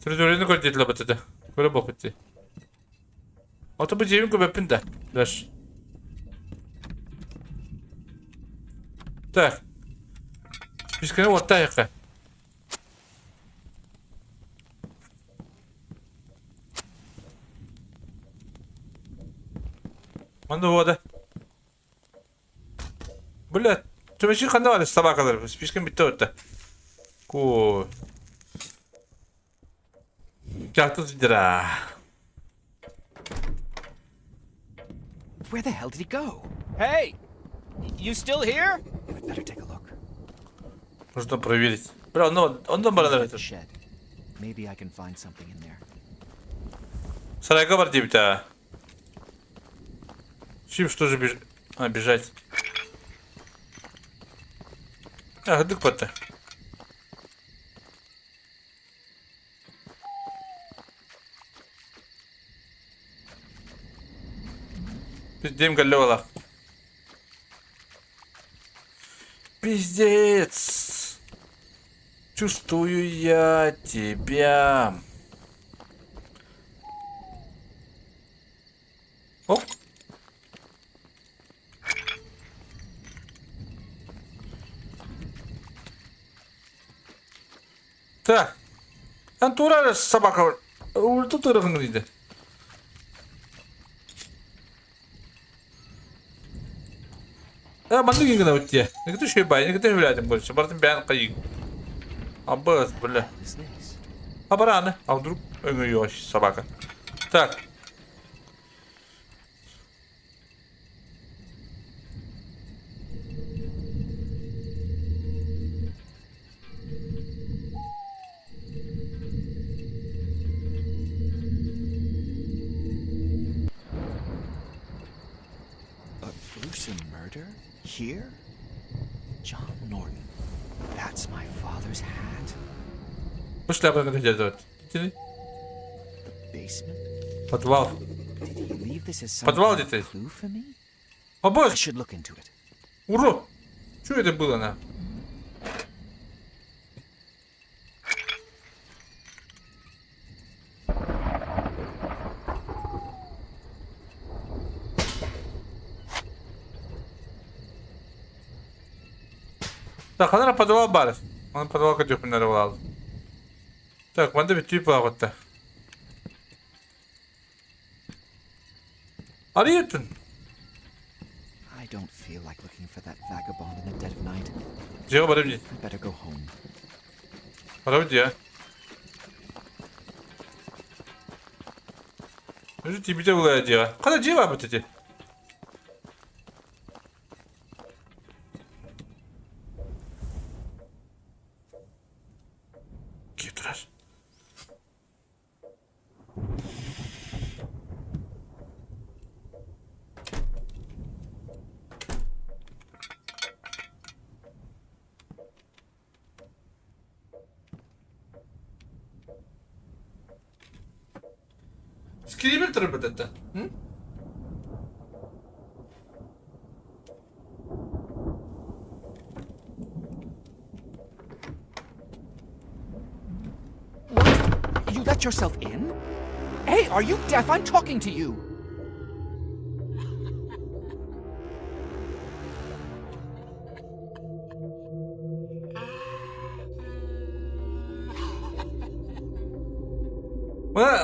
Территорияны көрдетиле бытыды. Көрө бопытты. Ото бу жебин көбөппүн да. Даш. Так. Списканы оттайыққа. Манна уода. Бля, төмөчү ханна бар собакалар. Спискин бүтте отта. Ку. Жатын сидера. Where the hell did he go? Hey! You still here? I'd better take a look. Нужно проверить. Бля, онно онно баранар The shed. Maybe I can find something in there. Сарайга бар диэбит аа. Чем что же беж... А, бежать. А, дык батта. Пиздем галлевала. Пиздец. Чувствую я тебя. Оп. Так. Антура собака. Ульту тырыгың дейді. Э, маннык гына өтте. Никто еще бай, никто хүләдим короче. Бардым бән кайын. Абыз, бля. What is this? Абараны. А вдруг өңө собака. Так. here? John Norton. That's my father's hat. Бу шляпаны кытта The basement? Подвал. Did he leave this as some Подвал kind of где-то. clue for me? О I боже, should look into it. урод! Что это было на? Так, ханара подвал бар. Он подвал көтүөхпүн буолал. Так, манда бүтүү буолаҕытта. Арыйытын. I don't feel like looking for that vagabond in the dead of night. Дьиэҕэ барым дии. I better go home. Барабыт дии. Өзү тиийбитэ буолуо дьиэҕэ. Хата дьиэ баабыт ити. Киһи турар. Скример турбут это. What? You let yourself in? Hey, are you deaf? I'm talking to you.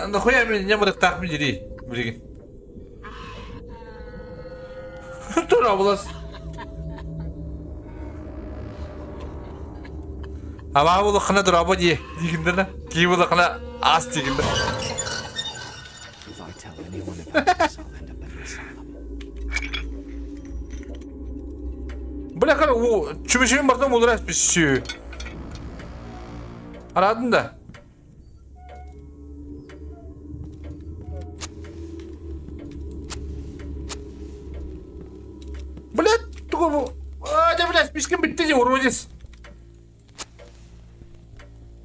Нахуя меня мырыктаах билири билигин. Тура булас. Абаа булаххына дорообо дии диигин Кии булаххына аас диигин If I tell anyone about this, I'll end up in an asylum. Бля, чүмүшүн бартан булдурас бүссүү. Арадын да. Блядь, тугу бу. А, да, блядь, списком битти уродец.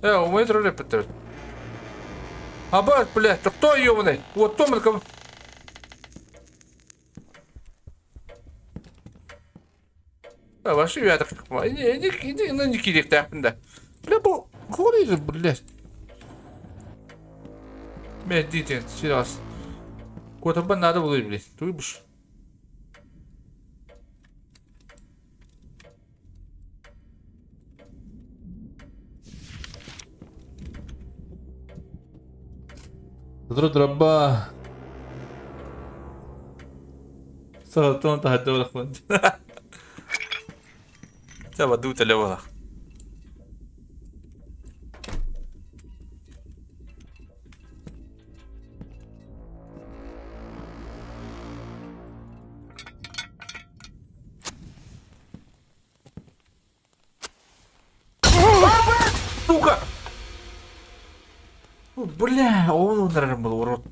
Э, у меня тролли пытают. Абат, блядь, ты кто ёбаный? Вот том это. Вообще я так не не не не кириэхтээхпин да. Бля бу хули блядь. Мэддитин сирас. Куотарбан наада буолуй блядь. Туй буш. Сотору турабба. Саҕаттан таһырдьа бырахпын. Чэ, бадуу төлө буолах. Сука! Бля, он ударил был, урод.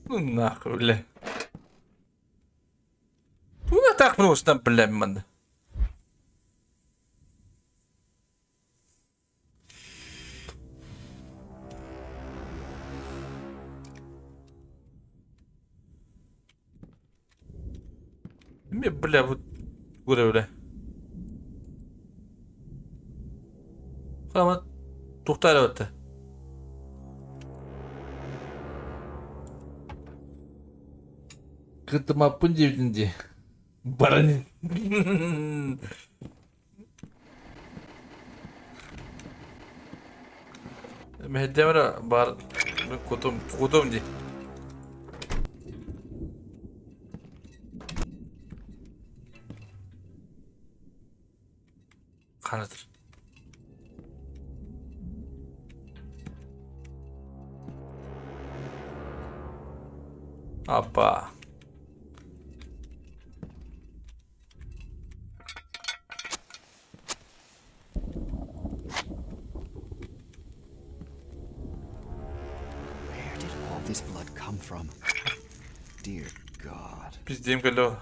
Ну нахуй, бля. Ну так просто, бля, ман. Мне, бля, вот бля, бля. Хама тухтар Кытымаппын диэбитин дии. Баран. Мэһэйдээмэрэ баар кутум кутум дии. Ханатыр. Апа. come from? Dear God. Пиздим кэллэ.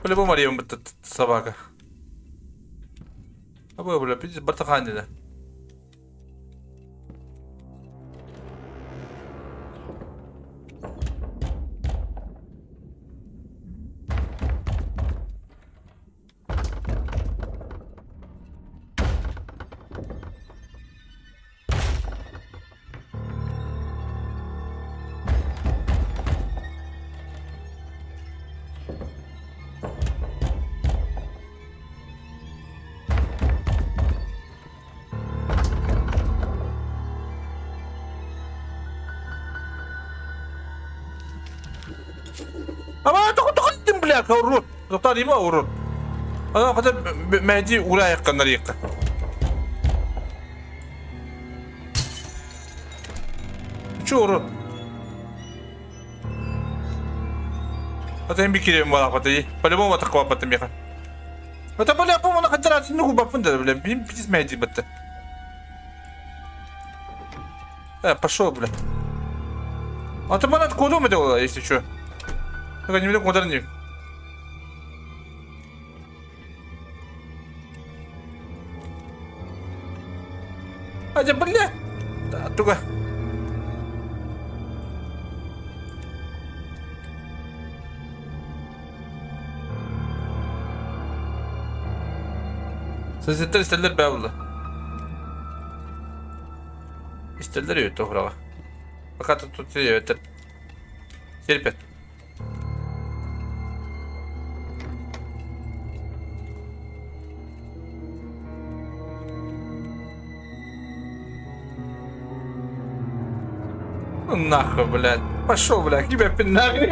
По-любому Мария бытта собака. Абы, бля, пиздец, бартахан деді. Ама тоқы бля, урод. Тоқтар има урод. Ана қата мәди ура аяққаннар еққа. Че урод? Ата hem bir kere var апата. По-любому атаққа апата меха. Ата бля, по мана хатара ну бапын да, бля. Бим пиздец мәди бітті. Пошел, бля. А ты бана кодом это если что. Так не билем кудар не. А, да, бля. Да, туга. Соседтер истеллер бää булла. Истеллер өтө хурага. Пока тут тут өтөр. Терпет. Ну нахуй, блядь. Пошел, блядь, тебя нахуй.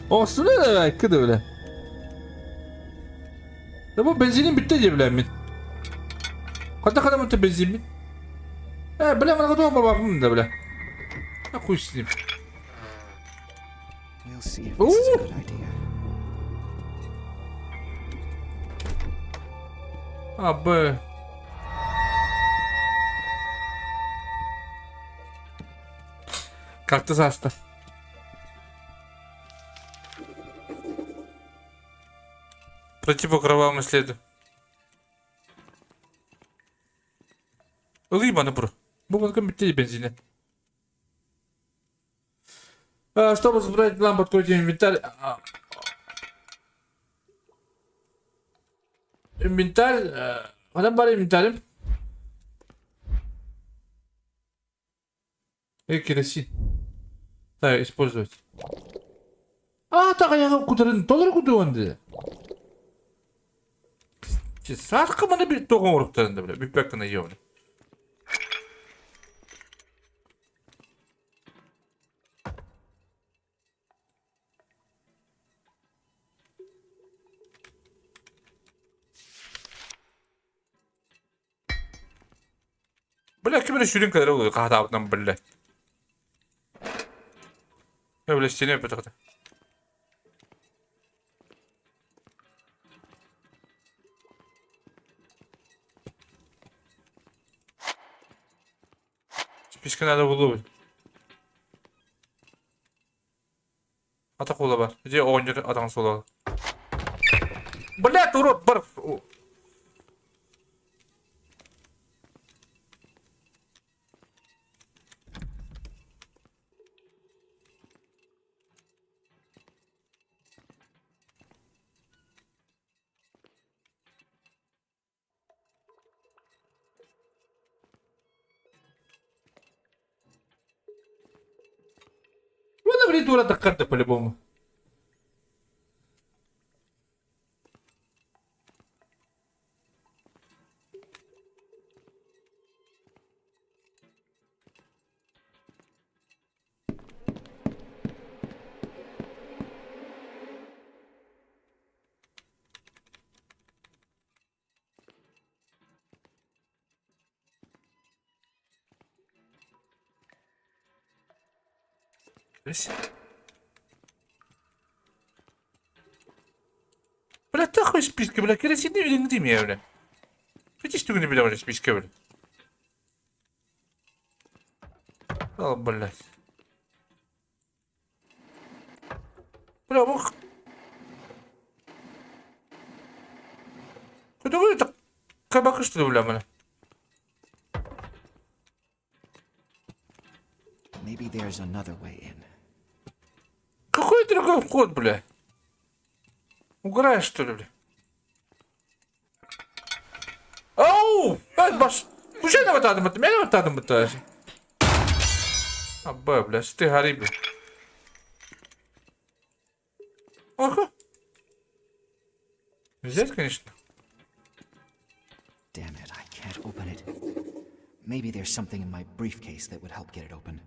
Olsun öyle belki de öyle. Ya bu benzinin bitti diye bilen min. Kata kadar mı benzin mi? He bile bana kadar babam da bile. Ha kuş isteyeyim. We'll see if this is a good idea. Abi. Kalktı hasta. Пройти по кровавому следу. Ылый bana bro. Bu bakın bitti benzini. Чтобы забрать лампу, откройте инвентарь. Инвентарь. Адам бар инвентарем. Керосин. Так, использовать. А, так я куда доллар куда Саркы маны bir тоғын ұрықтарында біле. Бүппәк кына ебі. Бля, кім шүрін kadar oluyor kahtabından бля. Öyle seni öpüyor. Спичка надо булу. Ата кола бар. Же оғынжыр атаң сола. Блядь, урод, бар. Вона, блядь, дура карта по-любому. Бля, тахуй списка, бля, керосинный үлэҥ дии бля. Хотишь түгүнү билэ списка, бля. О, блядь. Бля, бу... Куда это кабак что ли, бля, бля? Maybe there's another way in. Какой другой вход, бля? Угораешь, что ли, бля? Оу! Ай, баш! Уже на вот это, меня вот это Абба, бля, ты гори, бля. Ага. Взять, конечно. Damn it, I can't open it. Maybe there's something in my briefcase that would help get it open.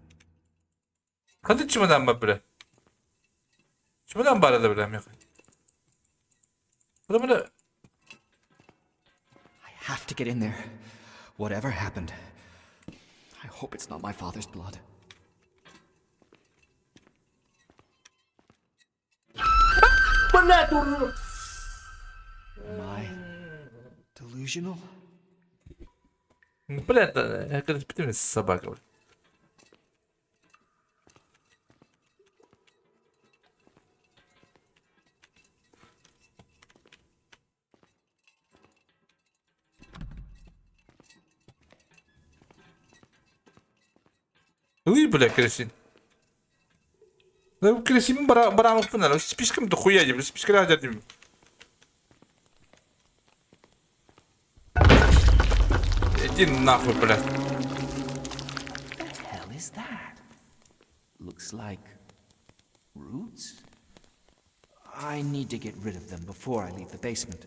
Ханнык чемодан бар, бля? Чемодан бар это, бля, меха. Потому что... I have to get in there. Whatever happened. I hope it's not my father's blood. Блядь, ур... Am I delusional? Блядь, я когда собака, бля. Ый, бля, керосин. Да керосин барамыппын спискам дохуя дим, спискалаах дим. Иди нахуй, блядь. The hell is that? Looks like roots? I need to get rid of them before I leave the basement.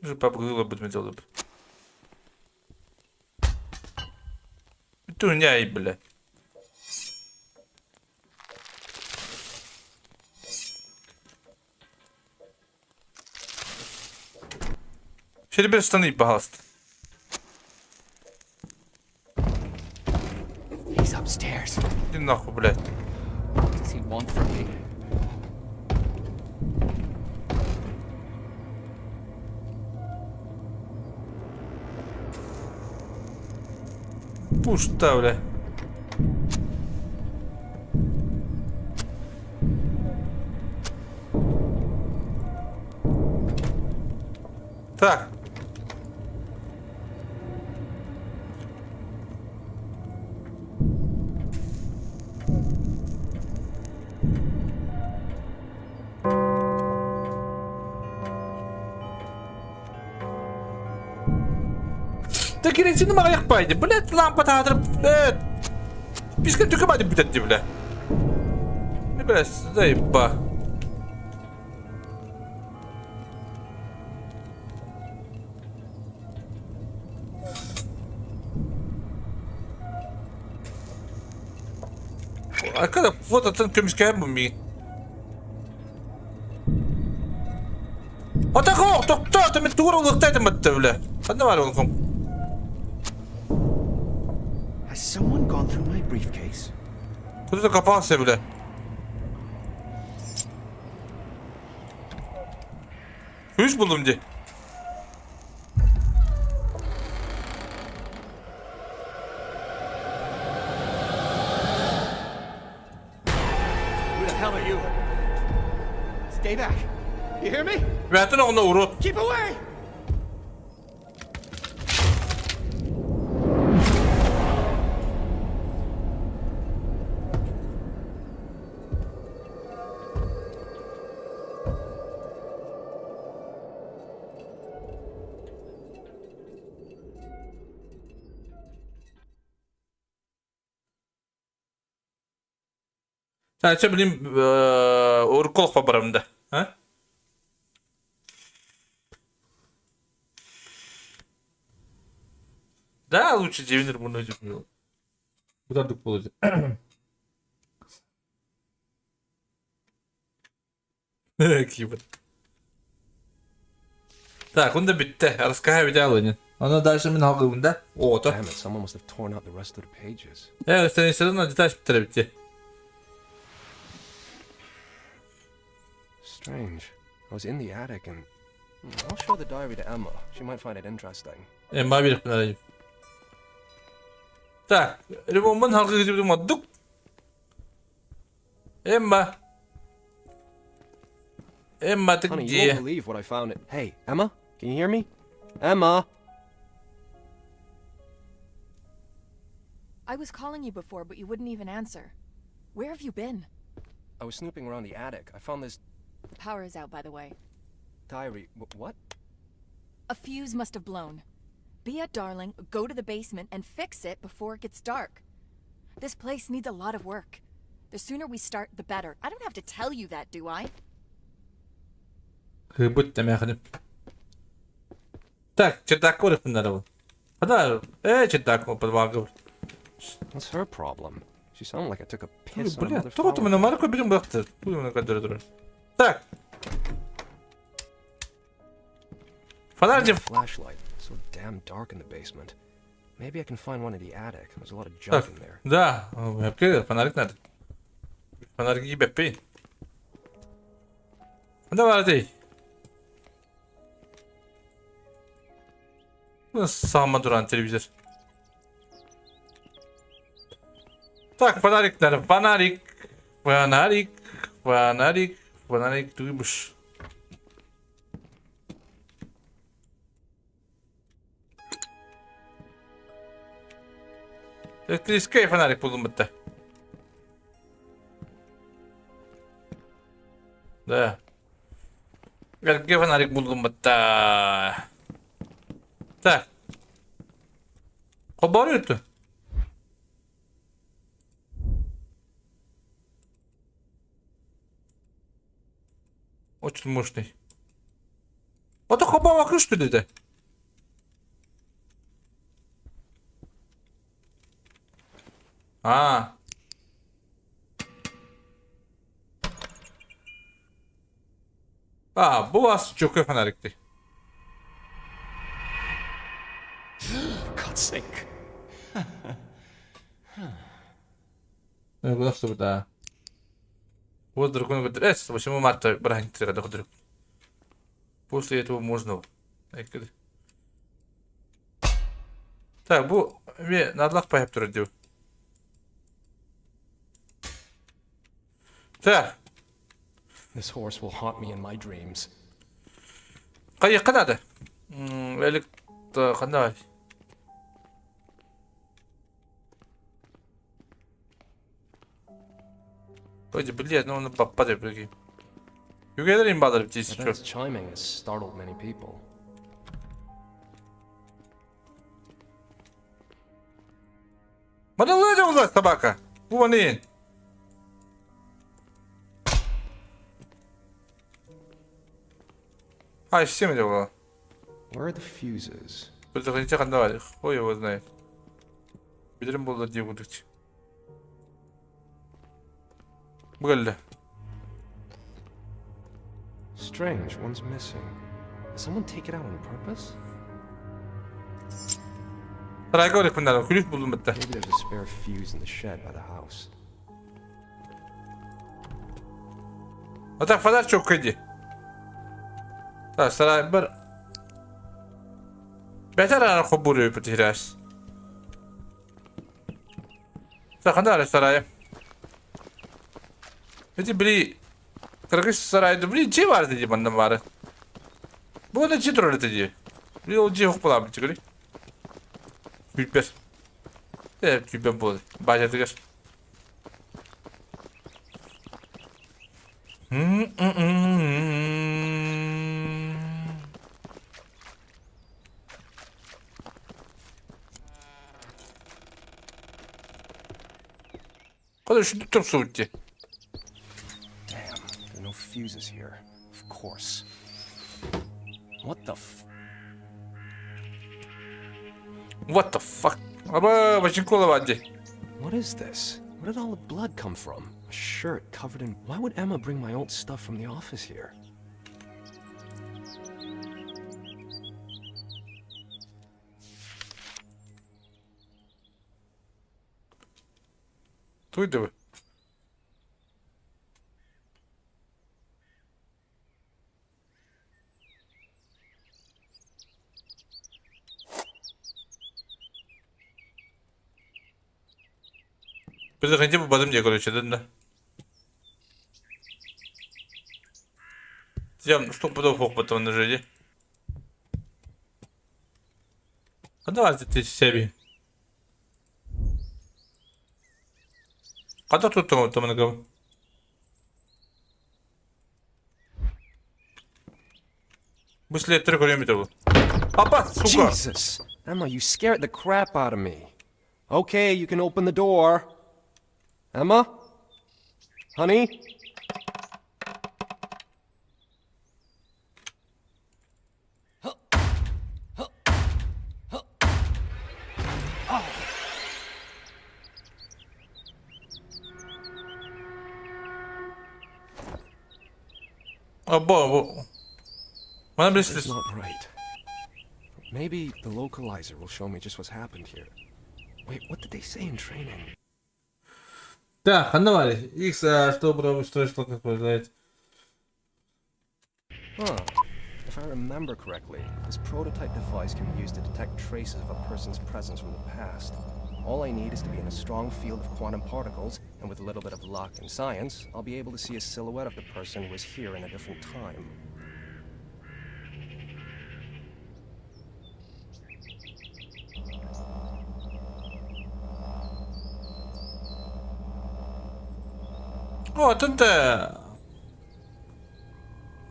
Уже папа будет делать. Туняй, бля. Şöyle штаны, пожалуйста. He's upstairs. Иди нахуй, блядь. What does he want from me? Пусто, бля. Так. Да керосин маҕайах Блядь, лампа таатыр, блядь. Писка түкө бүтәтти, бля. Бля, заеба. Аркада вот атын көмүскәһэн бу ми. Отако, тохто, мен тугур улуктайтым батты, бля. Ханна бар олком. Has someone gone through my briefcase? Кто-то копался, бля. Ключ булдум ди. Who the hell are you? Stay back. You hear me? Бәтін оғына урод. Keep away! Сәче билим уркол хабарымда. А? Да, лучше девинер буну деп. Куда дук болду. Киибит. Так, он да бүттэ. Раскаһа бүтэ алынын. Оны дальше мин алгыбын да. Оҕото. Damn it, someone must have torn out the rest of the pages. Э, страницадан деталь бүттэрэ битти. Strange. I was in the attic and... I'll show the diary to Emma. She might find it interesting. Эмма биэриэхпин арайым. Так, ремонмун халгыы кытыбытым ордук. Emma. Emma, ты Honey, you где? won't believe what I found. Hey, Emma? Can you hear me? Emma! I was calling you before, but you wouldn't even answer. Where have you been? I was snooping around the attic. I found this The power is out, by the way. diary. Wh- what? A fuse must have blown. Be a darling, go to the basement and fix it before it gets dark. This place needs a lot of work. The sooner we start, the better. I don't have to tell you that, do I? Кыыбыт эмээхиним. Так, чердакка барыппыннар ол. Хада, э, чердакка подвалга. What's her problem? She sounded like I took a piss on Бля, another тоҕо flower тумана bed. мары көбүтүн бырахтыр. Туймана көдөрө турар. Так. Фонарь I need дем. a flashlight. It's so damn dark in the basement. Maybe I can find one in the attic. There's a lot of junk Так, in there. да, эпке фонарик надо. Фонарик ебеппин. Ханда бар дей. Саама туран телевизор. Так, фонарик надо. Фонарик. Фонарик. Фонарик. Фонарик туйбуш. Электрический фонарик булдум битте. Да. Электрический фонарик булдум битте. Так. Хобар өттү. Очень мощный. Это хоба что ли это? А. А, бу вас чөкө фонарикти. For God's sake. Да. Вот дракон говорит, 8 марта браник После этого можно. Так, бу мен надлах пайып турар деп. Так. This horse will haunt me in my dreams. Кайыкка надо. Элек кандай? Ой, блядь, ну он папа деп прикинь. Югелер имбалар I птиц bet its chiming has startled many people. Мана улар собака. Бу не? А, всем дело. Where are the fuses? Предохранитель кандай? Хуй его знает. Билирим болду деп удуч. Бүгелде. Strange, one's missing. Did someone take it out on purpose? Сарайга барыппындар. Күлүс булдум битте. Maybe there's a spare fuse in the shed by the house. А так фонарь чок иди. Так, сарай бір. Бетер ара хобурю потеряешь. Так, анда сарай. Эти били Кыргыз сарайды били же бар деди мандан бары. Бу да же турар деди. Били ол же хоп була бит Күлпер. Э, күлпер болды. Бажа Када шүнтүп туруп суу Damn, there are no fuses here. Of course. What the f- What the fuck? Аба, бачинкола вади. What is this? Where did all the blood come from? A shirt covered in. Why would Emma bring my old stuff from the office here? Туй Предохраните по мне, короче, да, да. Я стопудов хок потом нажали. А давайте ты себе. Когда тут там там много? Быстрее три километра. Папа, сука! Jesus! Emma, you scared the crap out of me. Okay, you can open the door. Emma? Honey? А, бо, бо. Она That's блин, not right. Maybe the localizer will show me just what's happened here. Wait, what did they say in training? Так, ханна X, а, что устройство как позволяет. Huh. If I remember correctly, this prototype device can be used to detect traces of a person's presence from the past. All I need is to be in a strong field of quantum particles, and with a little bit of luck and science, I'll be able to see a silhouette of the person who was here in a different time. О, тенте.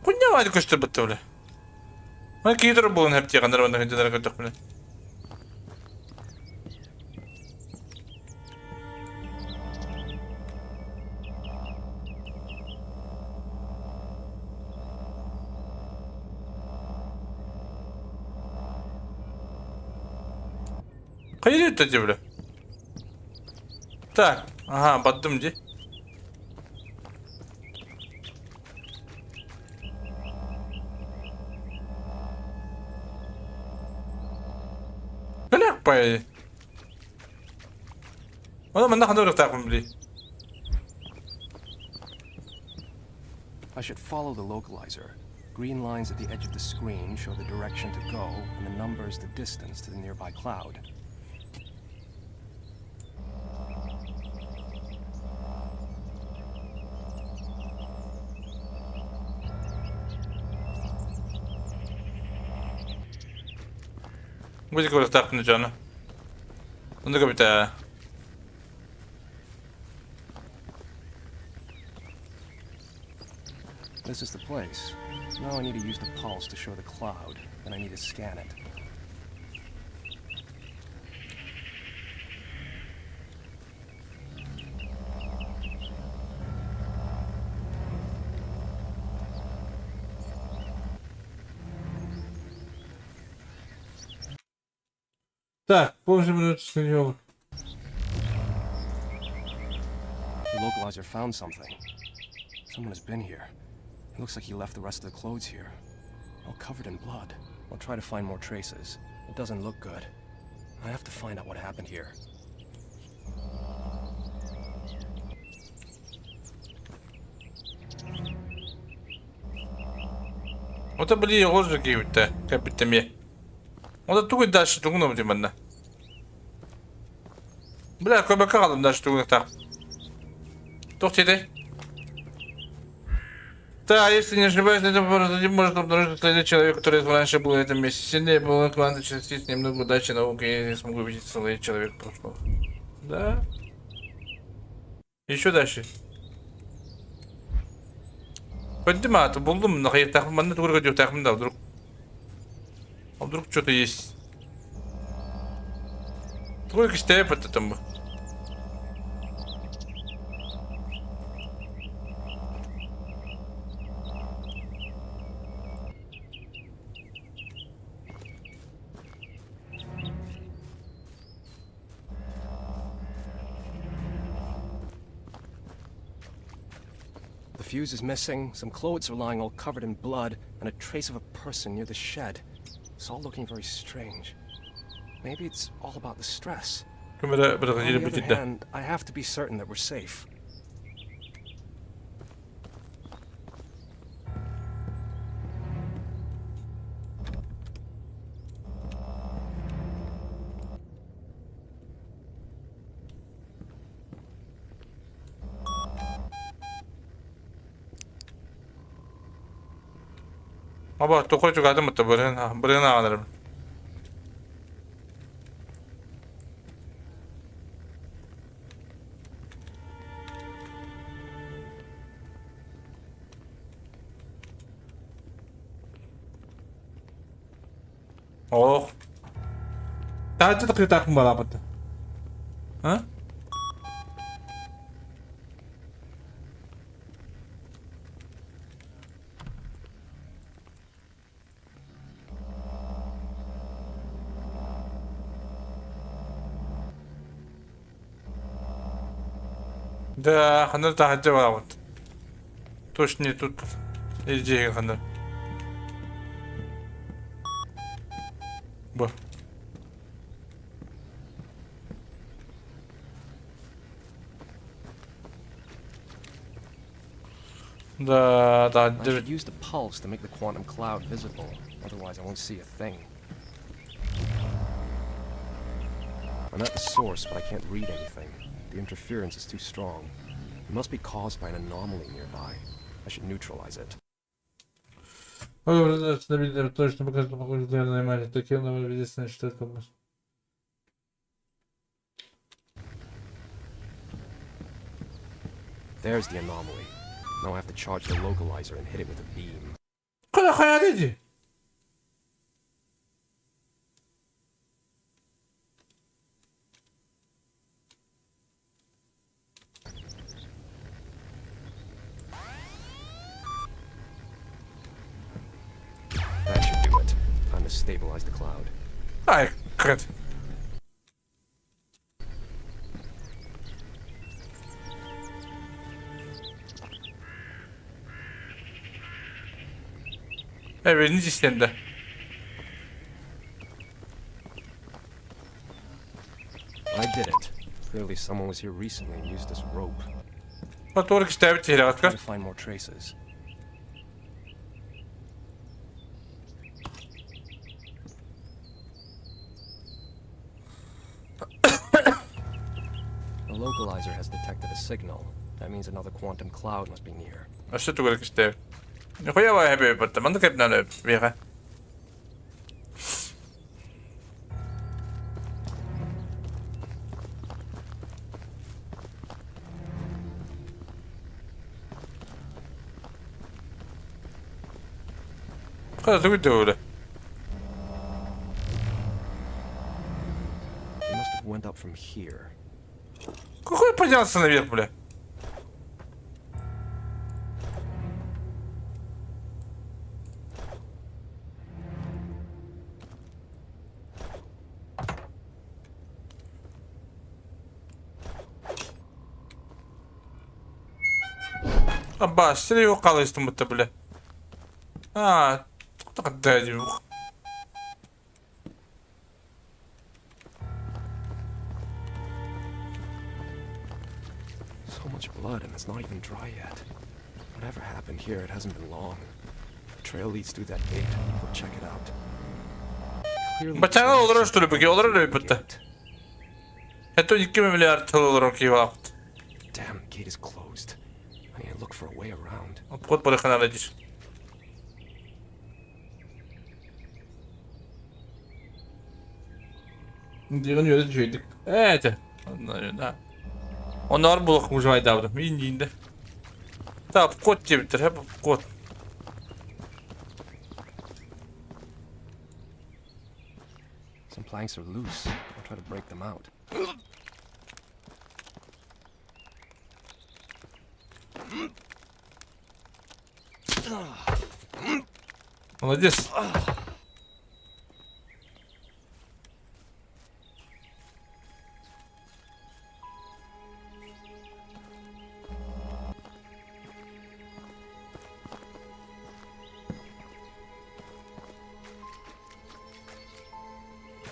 Хуйня валя көстөр бітті бля. Мына кейтер болын хәпте қандар банда хәпте көттік бля. Қайыр өтті бля. Так, ага, баттым де. Бля, пай. Оны мында қандай ұрықтақпын білей. I should follow the localizer. Green lines at the edge of the screen show the direction to go, and the numbers the distance to the nearby cloud. Будет ұрықтақпын жаны. Онда көбіті. This is the place. Now I need to use the pulse to show the cloud, then I need to scan it. Так, позже минут с The localizer found something. Someone has been here. It looks like he left the rest of the clothes here. All covered in blood. I'll try to find more traces. It doesn't look good. I have to find out what happened here. Ота били оғыз кейбітті, кәпіттеме. Ода тугы дальше тугуна бутим манна. Бля, көбәккә қалдым дальше тугуна так. Тоқтеді. Да, если не ошибаюсь, это просто может обнаружить следы человека, который раньше был на этом месте. Сильнее было кванта частиц, немного удачи науки, я не смогу увидеть следы человека прошлого. Да. Еще дальше. Көрдүм аты, булдум, нахайыктахпын, манна тугур көдүөхтаахпын да, вдруг. А вдруг что-то есть. Только степ это там. fuse is missing, some clothes are lying all covered in blood, and a trace of a person near the shed. It's all looking very strange. Maybe it's all about the stress. Ким эрэ On бырагыйда the other бүтүдэ. hand, I have to be certain that we're safe. Аба тохой чугадым мытта бырын бырын ағанырым. Ох. Таачы тақы балапыты. А? Да, ханыр таһырдьа барабыт. Точно тут илдьиһигэ ханыр. Бу. Да, I таһырдьа should use the pulse to make the quantum cloud visible. Otherwise, I won't see a thing. I'm at the source, but I can't read anything. The interference is too strong. It must be caused by an anomaly nearby. I should neutralize it. Точно показать, There's the anomaly. Now I have to charge the localizer and hit it with a beam. Куда ходите? That should do it. Time to stabilize the cloud. Ай, кэт. Э, вернитесь да. I did it. Clearly someone was here recently and used this rope. Моторик ставить Try рядка. to find more traces. The localizer has detected a signal. That means another quantum cloud must be near. Өссө тугар кистэбит. Нихуя вай хэбэ батта манды кэпнаны веха. Хаа тугу дөрө. It must have went up from here. Какой поднялся наверх, бля? Аббас, сири қалайсың бұтта, бля. А, тоқтақтай So much blood, and it's not even dry yet. Whatever happened here, it hasn't been long. The trail leads through that gate. We'll check it out. Clearly, Бачаҥа олорор there's штулүбүгэ олорор something өйбүттэ. gate. Это 2 миллиард тыл олорор киһи Damn, gate is closed. I need to look for a way around. Обход барыханара дир. Дигэн үөрэ үчүгэйдик. Ээ, Онноор булах мужайдаабытым. Индиинде. Та обход диэбиттэр, хэп обход. Some planks are loose. I'll try to break them out. Молодец.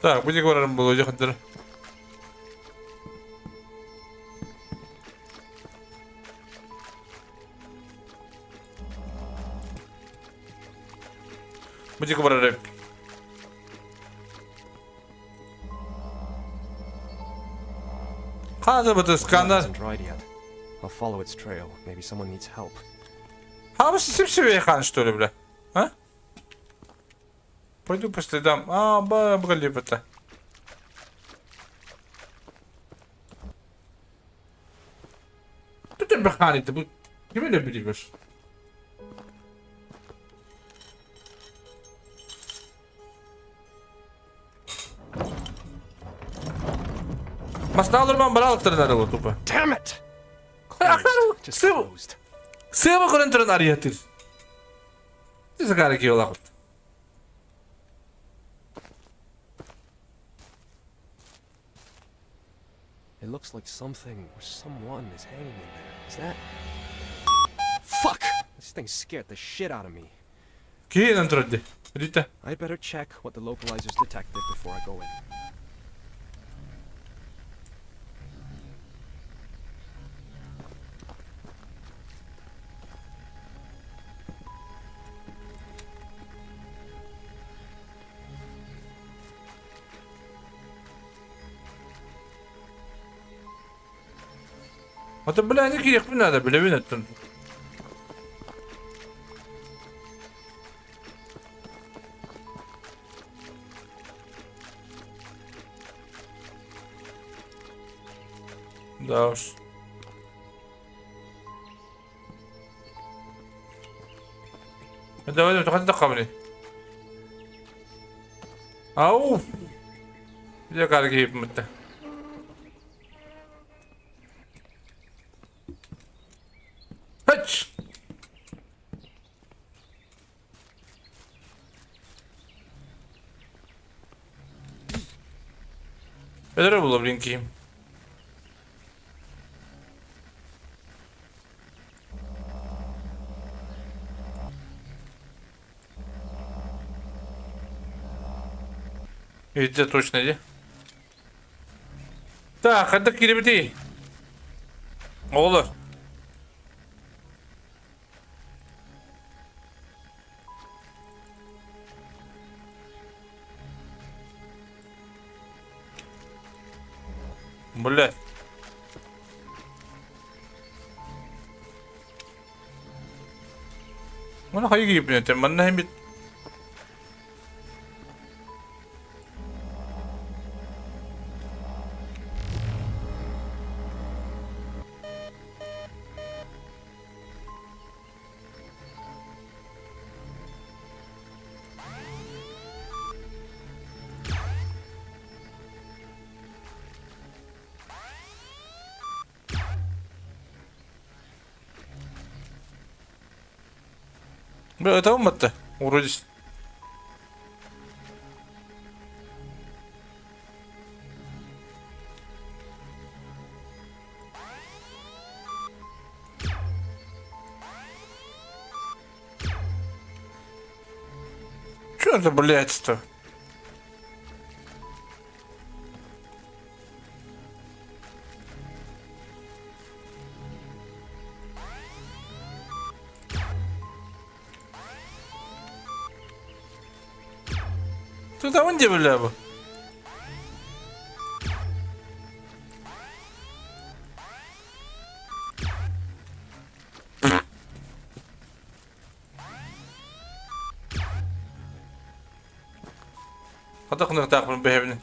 Так, бу диэки барарым буолуо дьэ хантара. Бу диэки барар эбит. Хааза бу Blood сканер. hasn't dried yet. I'll follow its trail. Maybe someone needs help. Хаабыс сип-сибиэй хаан что ли, бля? А? Пойду по следам. А, баба Тут баханите, бу ким эле билибер. Масна олорбон бараалыктарын арылы тупо. Damn it! Ахар Closed. Just сыл closed. сыаба көрөн туран арыйатыр. Сыгара киолахыт. It looks like something or someone is hanging in there. Is that? Fuck! This thing scared the shit out of me. Киһи турар ди. Рита. I better check what the localizers detected before I go in. Ата бля не кириэхпин наада билэбин оттон. Да уж. Давай, давай, давай, Ау! Дьэ киһиппит Хач! Өлөрө була блин киһим. Видите, точно иди. Так, ханна киирбитий? Оҕолор. Бля. Манна хайа киирбин этим? Манна хэмит Бля, это уматта. Вроде. Что это, блядь-то? Ты там где, бля, бу? Хата хыныктаахпын бэһэбин.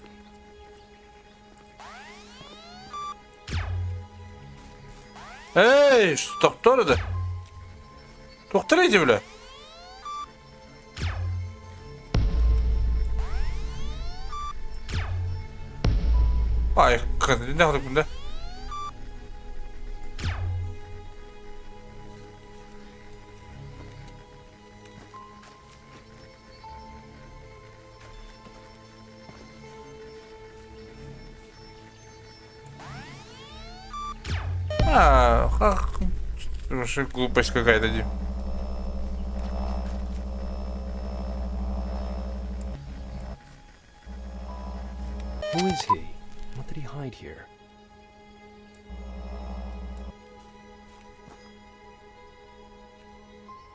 Эй, тохтор это? Тохтор эти, бля. Ай, не да? А, ах, вообще глупость какая-то, Дим. Who is he? What did he hide here?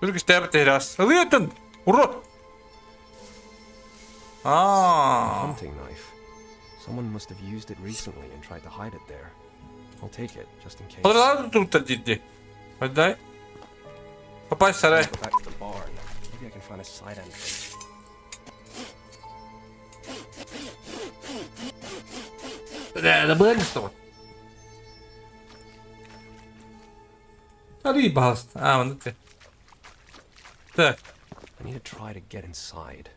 Үрг истээбит тэһирас. Ылыатын! Урут! A Аа. hunting knife. Someone must have used it recently and tried to hide it there. I'll take it, just in case. Хадыралар туттар диирди. Дай. Попасть в сарай. Go back to the barn. Maybe I can find a side entrance. Да, было не что. Арый баҕаста. Аа, маннык те. Так. I need to try to get inside.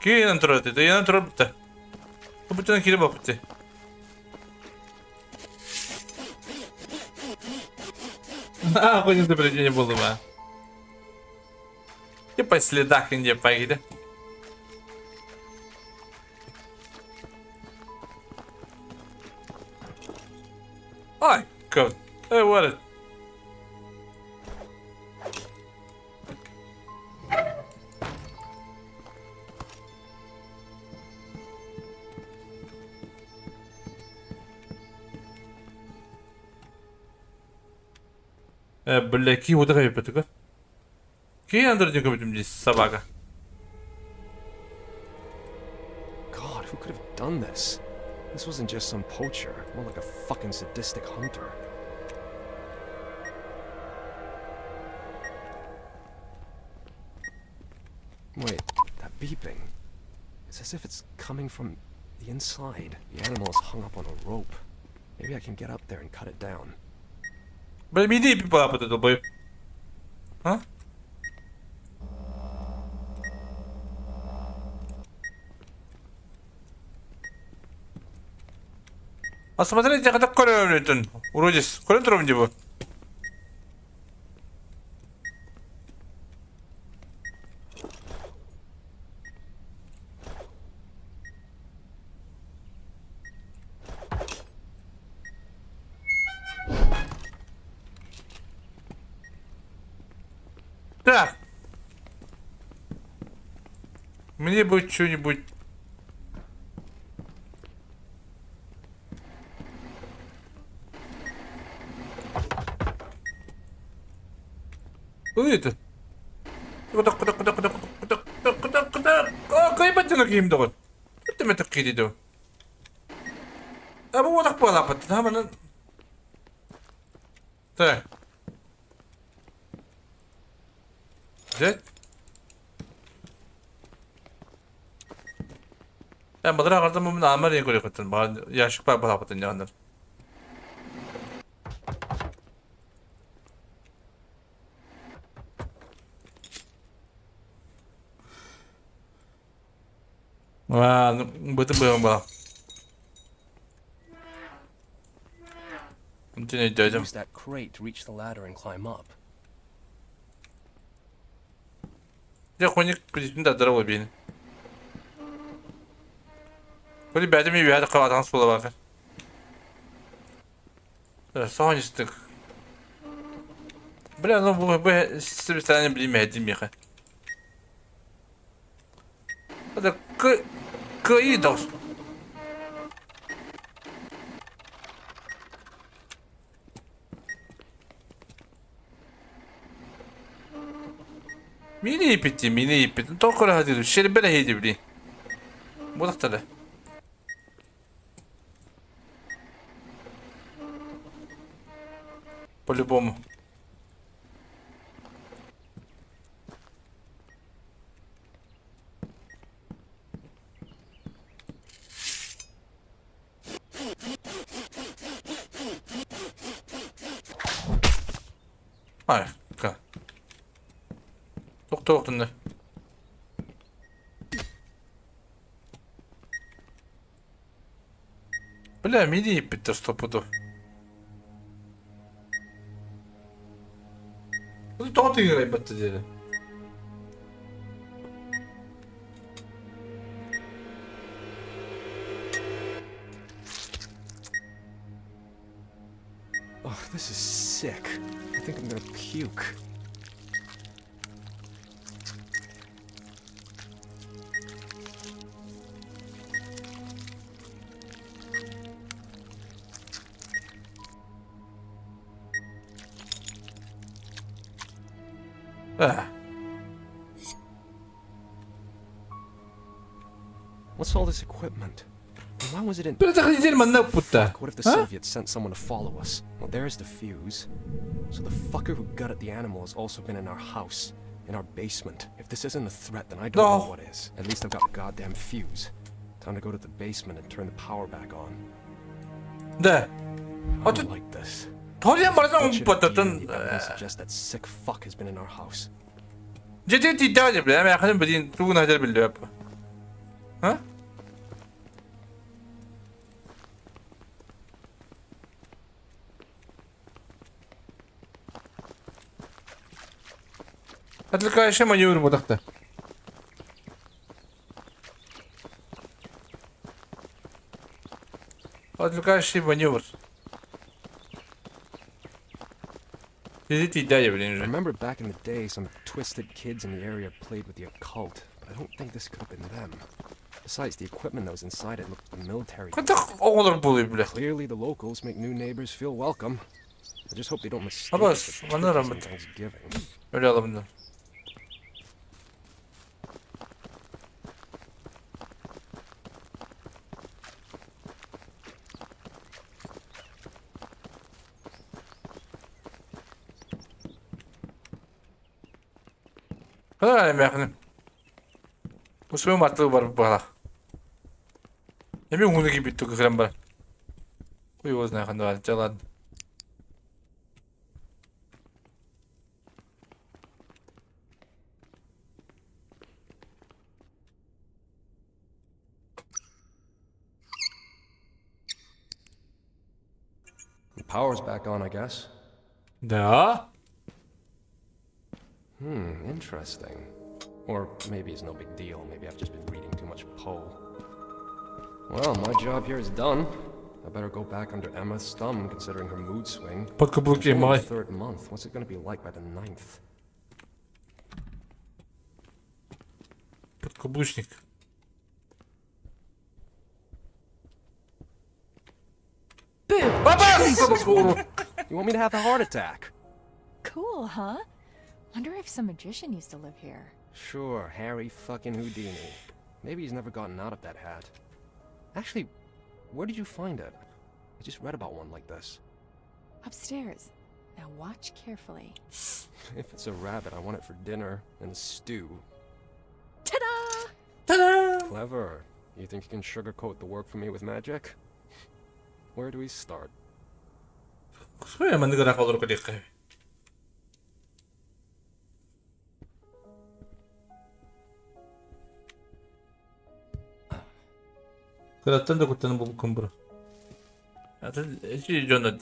Киинэн турар этэ. Иэнэн турар бутта. Бутынан киирэ баппыт. Аа, хоть изобретение было бы. Типа следах инде пайгиде. Ай, God. Hey, what it? Э, бля, ки вот такая пятыка. Ки андер не здесь собака. God, who could have done this? This wasn't just some poacher, more like a fucking sadistic hunter. Wait, that beeping. It's as if it's coming from the inside. The animal is hung up on a rope. Maybe I can get up there and cut it down. Бля, миди папа ты долбоеб. А? А смотрите, когда көрөмүтүн. Уродис, көрөн турам дебо. Так. Мне бы что-нибудь. Куда это? Куда, куда, куда, куда, куда, куда, куда, куда? А, кайбаттын кийим доҕор. Өттөмөтөк кииди А бу отак буолаппыт. Хаманын. Так. Взять. Я бадыра ағырдан мұны амар ең көрек өттін. Маған ящик бар балаппытын яғындар. А, бытым быйым бала. День дядям. Use that crate to reach the ladder and climb up. Я хоник президент адарыл бейін. Коли бәдім үй бәді қаладан сула бақыр. Соғын Бля, ну бу бу сибистаны билмәдим миха. Это к к и дос. Мини ипити, мини ипити. Токора хадир, шербеле хейди били. Бодактала. По-любому. Ай, ка. Тоқтоқтынды. Бля, мини иппиттер стопудов. Тоҕо тыгырайбатта диэри. Ugh, this is sick. I think I'm gonna puke. Да. What's all this equipment? And why was it in... Предохранитель манна укпуттар. What if the А? Soviets sent someone to follow us? Well, there's the fuse. So the fucker who gutted the animal has also been in our house, in our basement. If this isn't a threat, then I don't No. know what is. At least I've got the goddamn fuse. Time to go to the basement and turn the power back on. Да. I А тут don't like this. Ториан барсан Bullshit укпуттар. idea, the evidence suggests that sick fuck has been in our house. Дьэ тиийдэҕэ дьэ бля, мээхинин билин тугун хадьар биллибэт. А? Отвлекающий маневр бодахта. Отвлекающий маневр. Сидите и дядя, блин, I уже. remember back in the day, some twisted kids in the area played with the occult, but I don't think this could have been them. Besides, the equipment that was inside it looked military. Хайдах оҕолор буолуй, бля. Clearly, the locals make new neighbors feel welcome. I just hope they don't mistake Abbas, us for manna turkeys on rammet. Thanksgiving. Öyle alımdan. Хаа эмээхин. Усуйм атлыы барбыт баҕалаах. Эми уҥуна киирбит кыһыран баран. Хуй его знает, ханна баар. Дьэ ладно. The power's back on, I guess. Да? Interesting. Or maybe it's no big deal. Maybe I've just been reading too much Poe. Well, my job here is done. I better go back under Emma's thumb, considering her mood swing. Подкаблуки It's only май. the third month. What's it gonna be like by the ninth? Подкаблучник. Бабах! You want me to have a heart attack? Cool, huh? Wonder if some magician used to live here. Sure, Harry fucking Houdini. Maybe he's never gotten out of that hat. Actually, where did you find it? I just read about one like this. Upstairs. Now watch carefully. If it's a rabbit, I want it for dinner and a stew. Ta-da! Та-дам! Clever. You think you can sugarcoat the work for me with magic? Where do we start? Хуй маннык ыраах олору кэлиэххэ. Кыраттан да куттанан булбуккун бро. Атын эчи дьон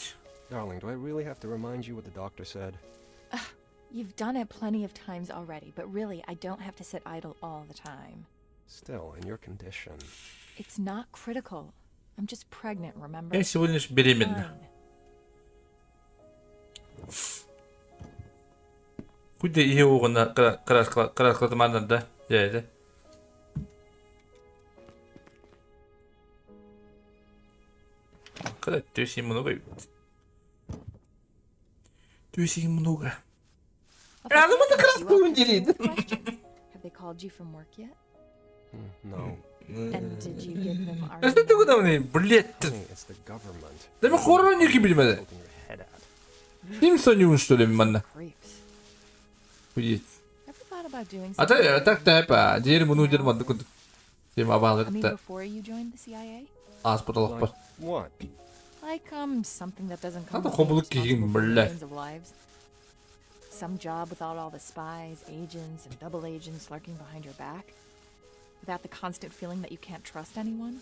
Darling, do I really have to remind you what the doctor said? You've done it plenty of times already, but really, I don't have to sit idle all the time. Still, in your condition. It's not critical. I'm just pregnant, remember? Я всего лишь беременна. Fine. Куда ее угона краскладманна, да? Я это. Когда ты много. Ты много. Well, А, ну мы thank как раз you. I'll будем continue делить. with questions. Have they called you from work yet? No. And did you give them our А что ты number? куда мне, блядь? Honey, it's the government. Да мы хоррорники билмеди. Tilting your head at. Ким сониун что ли манна? Creeps. Хуеть. Ever thought about doing А something? так так та па, диэр муну дер манды куд. Тем I mean, абаалыкта before you joined the CIA? ааспыт олохпор. Like what? Like, something that doesn't come Надо with being хобулук киһин, responsible for блядь. millions of lives. Some job without all the spies, agents, and double agents lurking behind your back. Without the constant feeling that you can't trust anyone.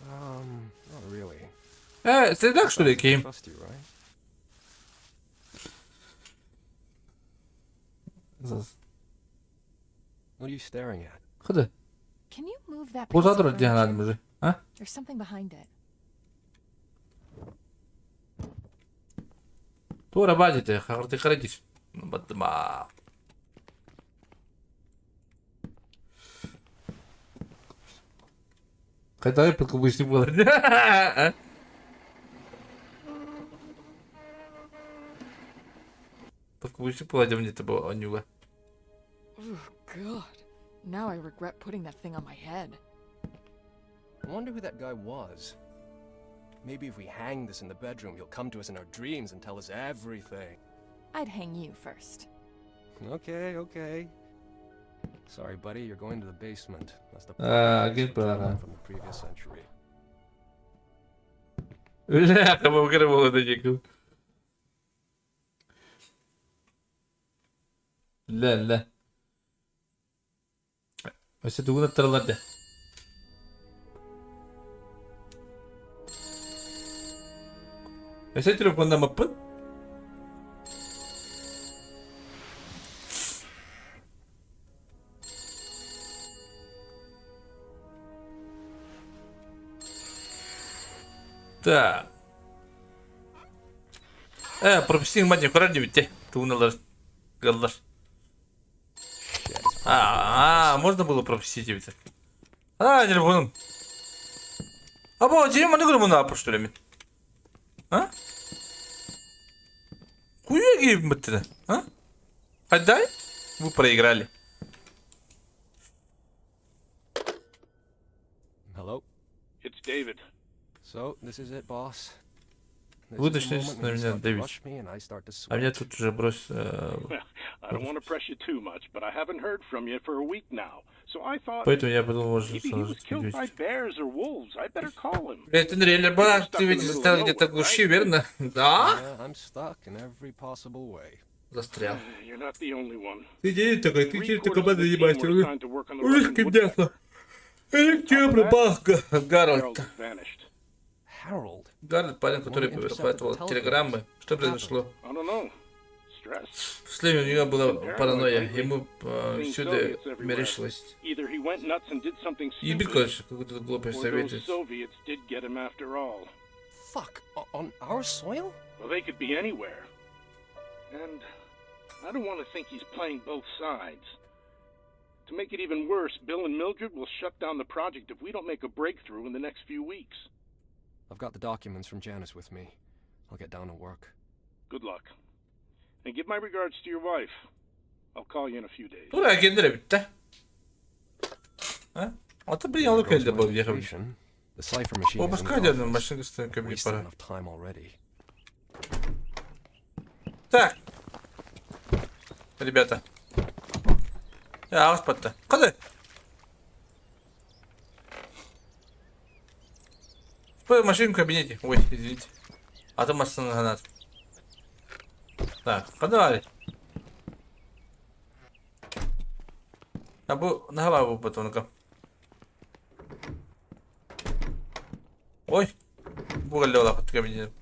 Not really. Э, следак что ли I ким? trust you, right? What are you staring at? Хада. Can you move that piece of Позадро диэн furniture? мужи. А? There's something behind it. Тура бадите, харды харадис. Бадма. Хайда подкаблучник буолар. Подкаблучник буола дьэ бу оонньууга. Oh, God. Now I regret putting that thing on my head. I wonder who that guy was. Maybe if we hang this in the bedroom, he'll come to us in our dreams and tell us everything. I'd hang you first. Okay, okay. Sorry, buddy, you're going to the basement. That's the А, perfect place good for brother. trauma from the previous century. Бля, кыбы буолла диэки. Лэ, лэ. Өссө тугун аттараллар да. Өссө телефоннаммыппын. Так. Э, пропустил мать көрөр дебитте. Тугун ылар. А, можно было пропустить эбит. А, телефоном. А бу дьиэ маны көрө муна что ли? А? Хуя гейб А? Отдай? Вы проиграли. Hello? It's David. So, this is it, boss. This Вы is the начнете moment на when you меня start to давить. rush me and I start to А меня sweat. тут уже брось... э, Well, I don't want to press you too much, but I haven't heard from you for a week now. So I thought Поэтому я подумал, может, maybe he was сложить killed by видосик. bears or wolves. I better call him. Блядь, ты реально баран, ты ведь застрял где-то в глуши, верно? Да? Yeah, I'm stuck in every possible way. Застрял. You're not the only one. Ты день такой, ты Three теперь quarters такой of the team were заебать. assigned to work on the Ой, Russian как woodpecker. ясно. Где пропал Гарольд? Harold vanished. Harold? Гарольд, парень, который One intercepted перехватывал telegrams. телеграммы. Что произошло? I don't know. Stress. В шлеме у него была Paranoid паранойя. lately. Ему э, Seeing всюду Soviets everywhere. мерещилось. Either he went nuts and did something Ебить, stupid, короче, какой-то глупый or those совет. Soviets did get him after all. Fuck, on our soil? Well, they could be anywhere. And I don't want to think he's playing both sides. To make it even worse, Bill and Mildred will shut down the project if we don't make a breakthrough in the next few weeks. I've got the documents from Janice with me. I'll get down to work. Good luck. And give my regards to your wife. I'll call you in a few days. Тура агенттер эбит А? А то блин, There алып goes келди my бу ехал. vacation. The cipher machine is in the Обыскать одну office. машину ко мне Wasted пора. enough time already. Так. Ребята. Я аспатта. Када? В машину в кабинете. Ой, извините. А то машина гранат. Так, када? А бу на бу потом Ой. Бу галле ола кабинет.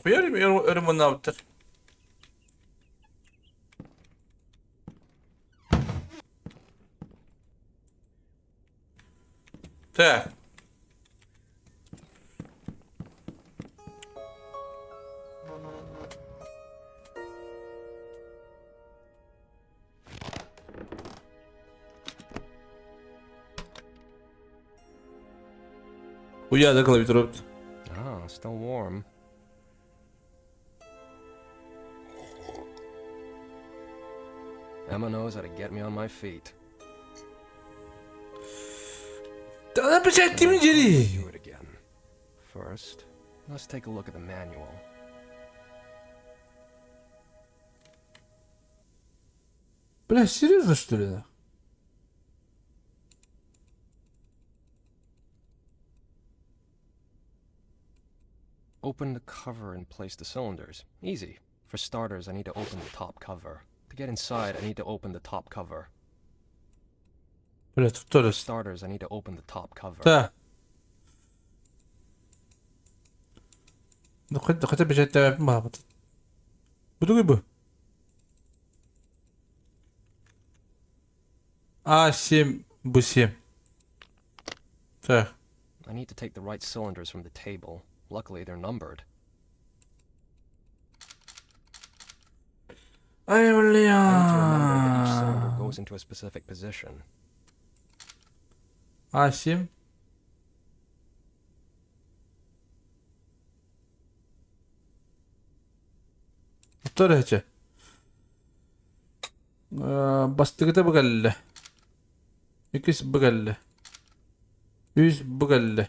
Хуярим өрүм Так. Хуя, да, клавиатура. Ah, still warm. Emma knows how to get me on my feet. Да она, блядь, ты меня дери. Do it again. First, let's take a look at the manual. Бля, серьезно, что ли? нах? Open the cover and place the cylinders. Easy. For starters, I need to open the top cover. To get inside, I need to open the top cover. Бля, тут тоже. For starters, I need to open the top cover. Да. Ну хоть, хотя бы это мама. Буду бы. А7, Б7. Так. I need to take the right cylinders from the table. Luckily, they're numbered. Ай, I need to remember that each бля. cylinder goes into a specific position. А7. Вторая. Бастакыта бу кэллэ. Иккис бу кэллэ. Үс бу кэллэ.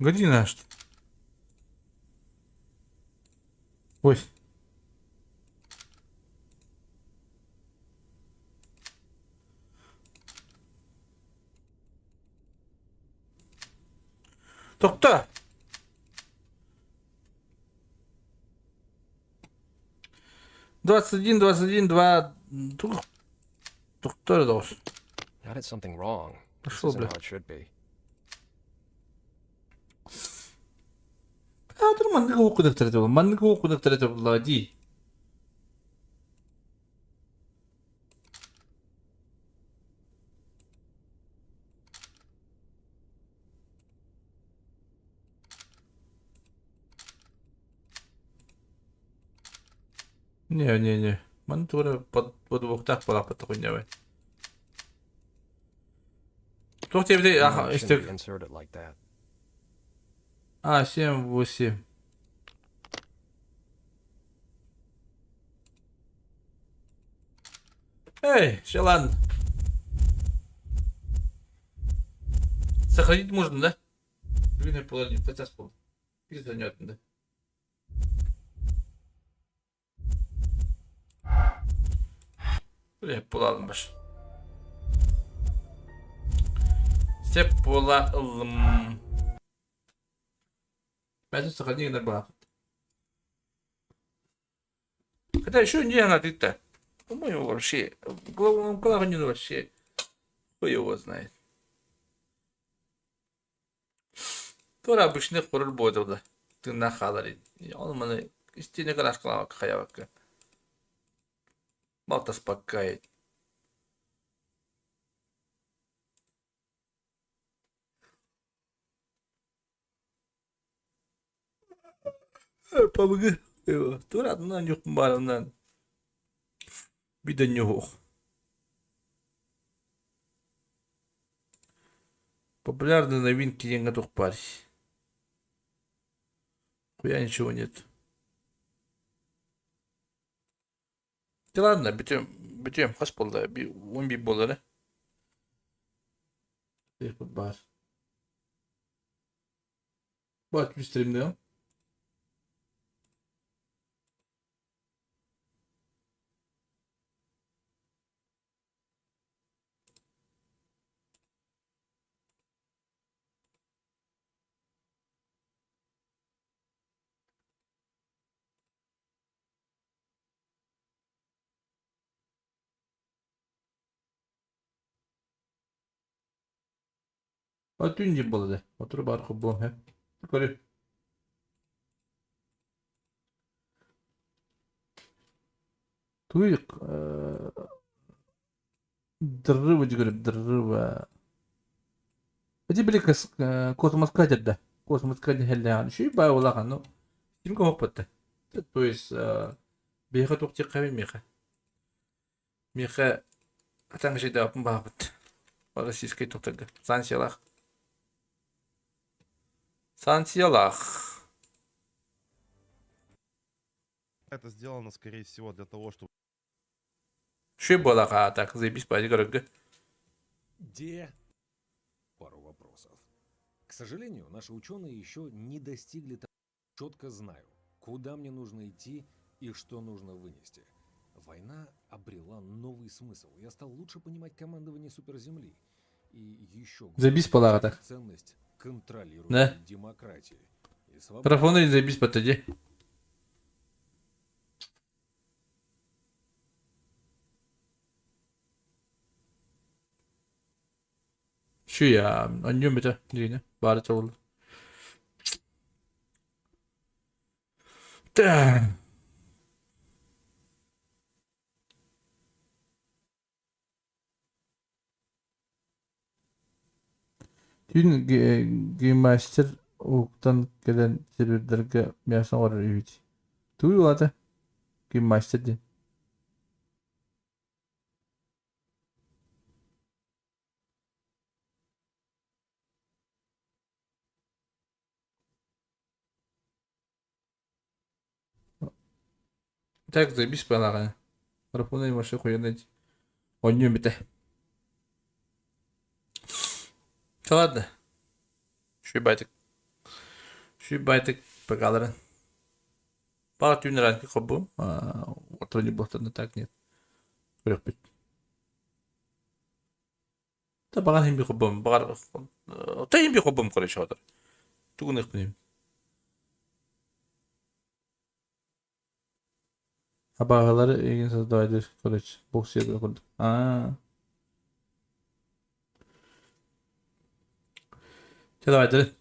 Година что? Ой. Тохто! 21, 21, 2... Тохто эрэ доҕор. I did something wrong. This Пошел, isn't бля. how it should be. Аатыр маннык уоккудахтара этэ маннык уоккудахтара этэ буоллаҕа дии. Не, не, не. Маны туора подвохтаах буолаахпыт хуйнябай. Туох диэбитэй No, it shouldn't истек be inserted like that. А, 7, 8. Эй, все, ладно. Сохранить можно, да? Блин, я положил, хотя спал. Перезвоню да. Блин, буlalım baş. Сеп буlalım. Бәлки сохрани гына баахыт. Хотя еще не она ты-то. По-моему, вообще, главное, вообще, хуй его знает. Тура обычный хоррор буолла. Тыыннаах хаалар ини. Ол маны истиэнэ кырааскалаабакка хайаабакка. Балтаспакка Пабыгы туратынан юқпын барымнан биден юқ. Популярные новинки диэҥҥэ туох баарый? Хуя ничего нет. Да ладно, бүтүөм, бүтүөм хас буолла? 11 буолла эрэ. Баар. Баат стримнеҕим. Түүн дьип буолла дэ. Отуру баар холбуом һэ. Көрү. Туй дыррыба дьүгүрүп дыррыба. Ити били космоска дьэрдэ. Космоска дьэһэллэҕин. Үчүгэй баай улахан, ну, ким куһуппатта. То есть биһиэхэ туох диэххэ миэхэ. Миэхэ атаҥ баабыт. Российскай туохтарга. Санкциялаах. Санкциялаах. Это сделано, скорее всего, для того, чтобы Үчүгэй буоллаах а так заебись баайы көрөргө. Где пару вопросов. К сожалению, наши ученые еще не достигли того, четко знаю, куда мне нужно идти и что нужно вынести. Война обрела новый смысл. Я стал лучше понимать командование суперземли. И еще Заебись буоллаҕа так. ценность контролируемой Да. демократии и свободы. Графоны заебись баттади. Үчүгэй анньуом этэ диигинэ баара чабылла. Так. Түүн гейммастер уһуктан кэлэн сервердэргэ мясо оҥорор үһү дии. Тугуй улаата? Гейммастер диэн. Так заебись балаҕаны. Марафонай вообще охуенный. Оонньуом этэ. Ладно. Шүйбайтык. Шүйбайтык ПК-ларын. Пара түүн ранки хоббум. Отрони буохтан так нет. Көрөхпүт. Та баҕар иһин би хоббум. Баҕар та иһин би хоббум короче отор. Тугун ыхпын Абааһылары эйигин создавайдыыр, короче, бог сиэбэ курдук. Аа. Чэ, давайте.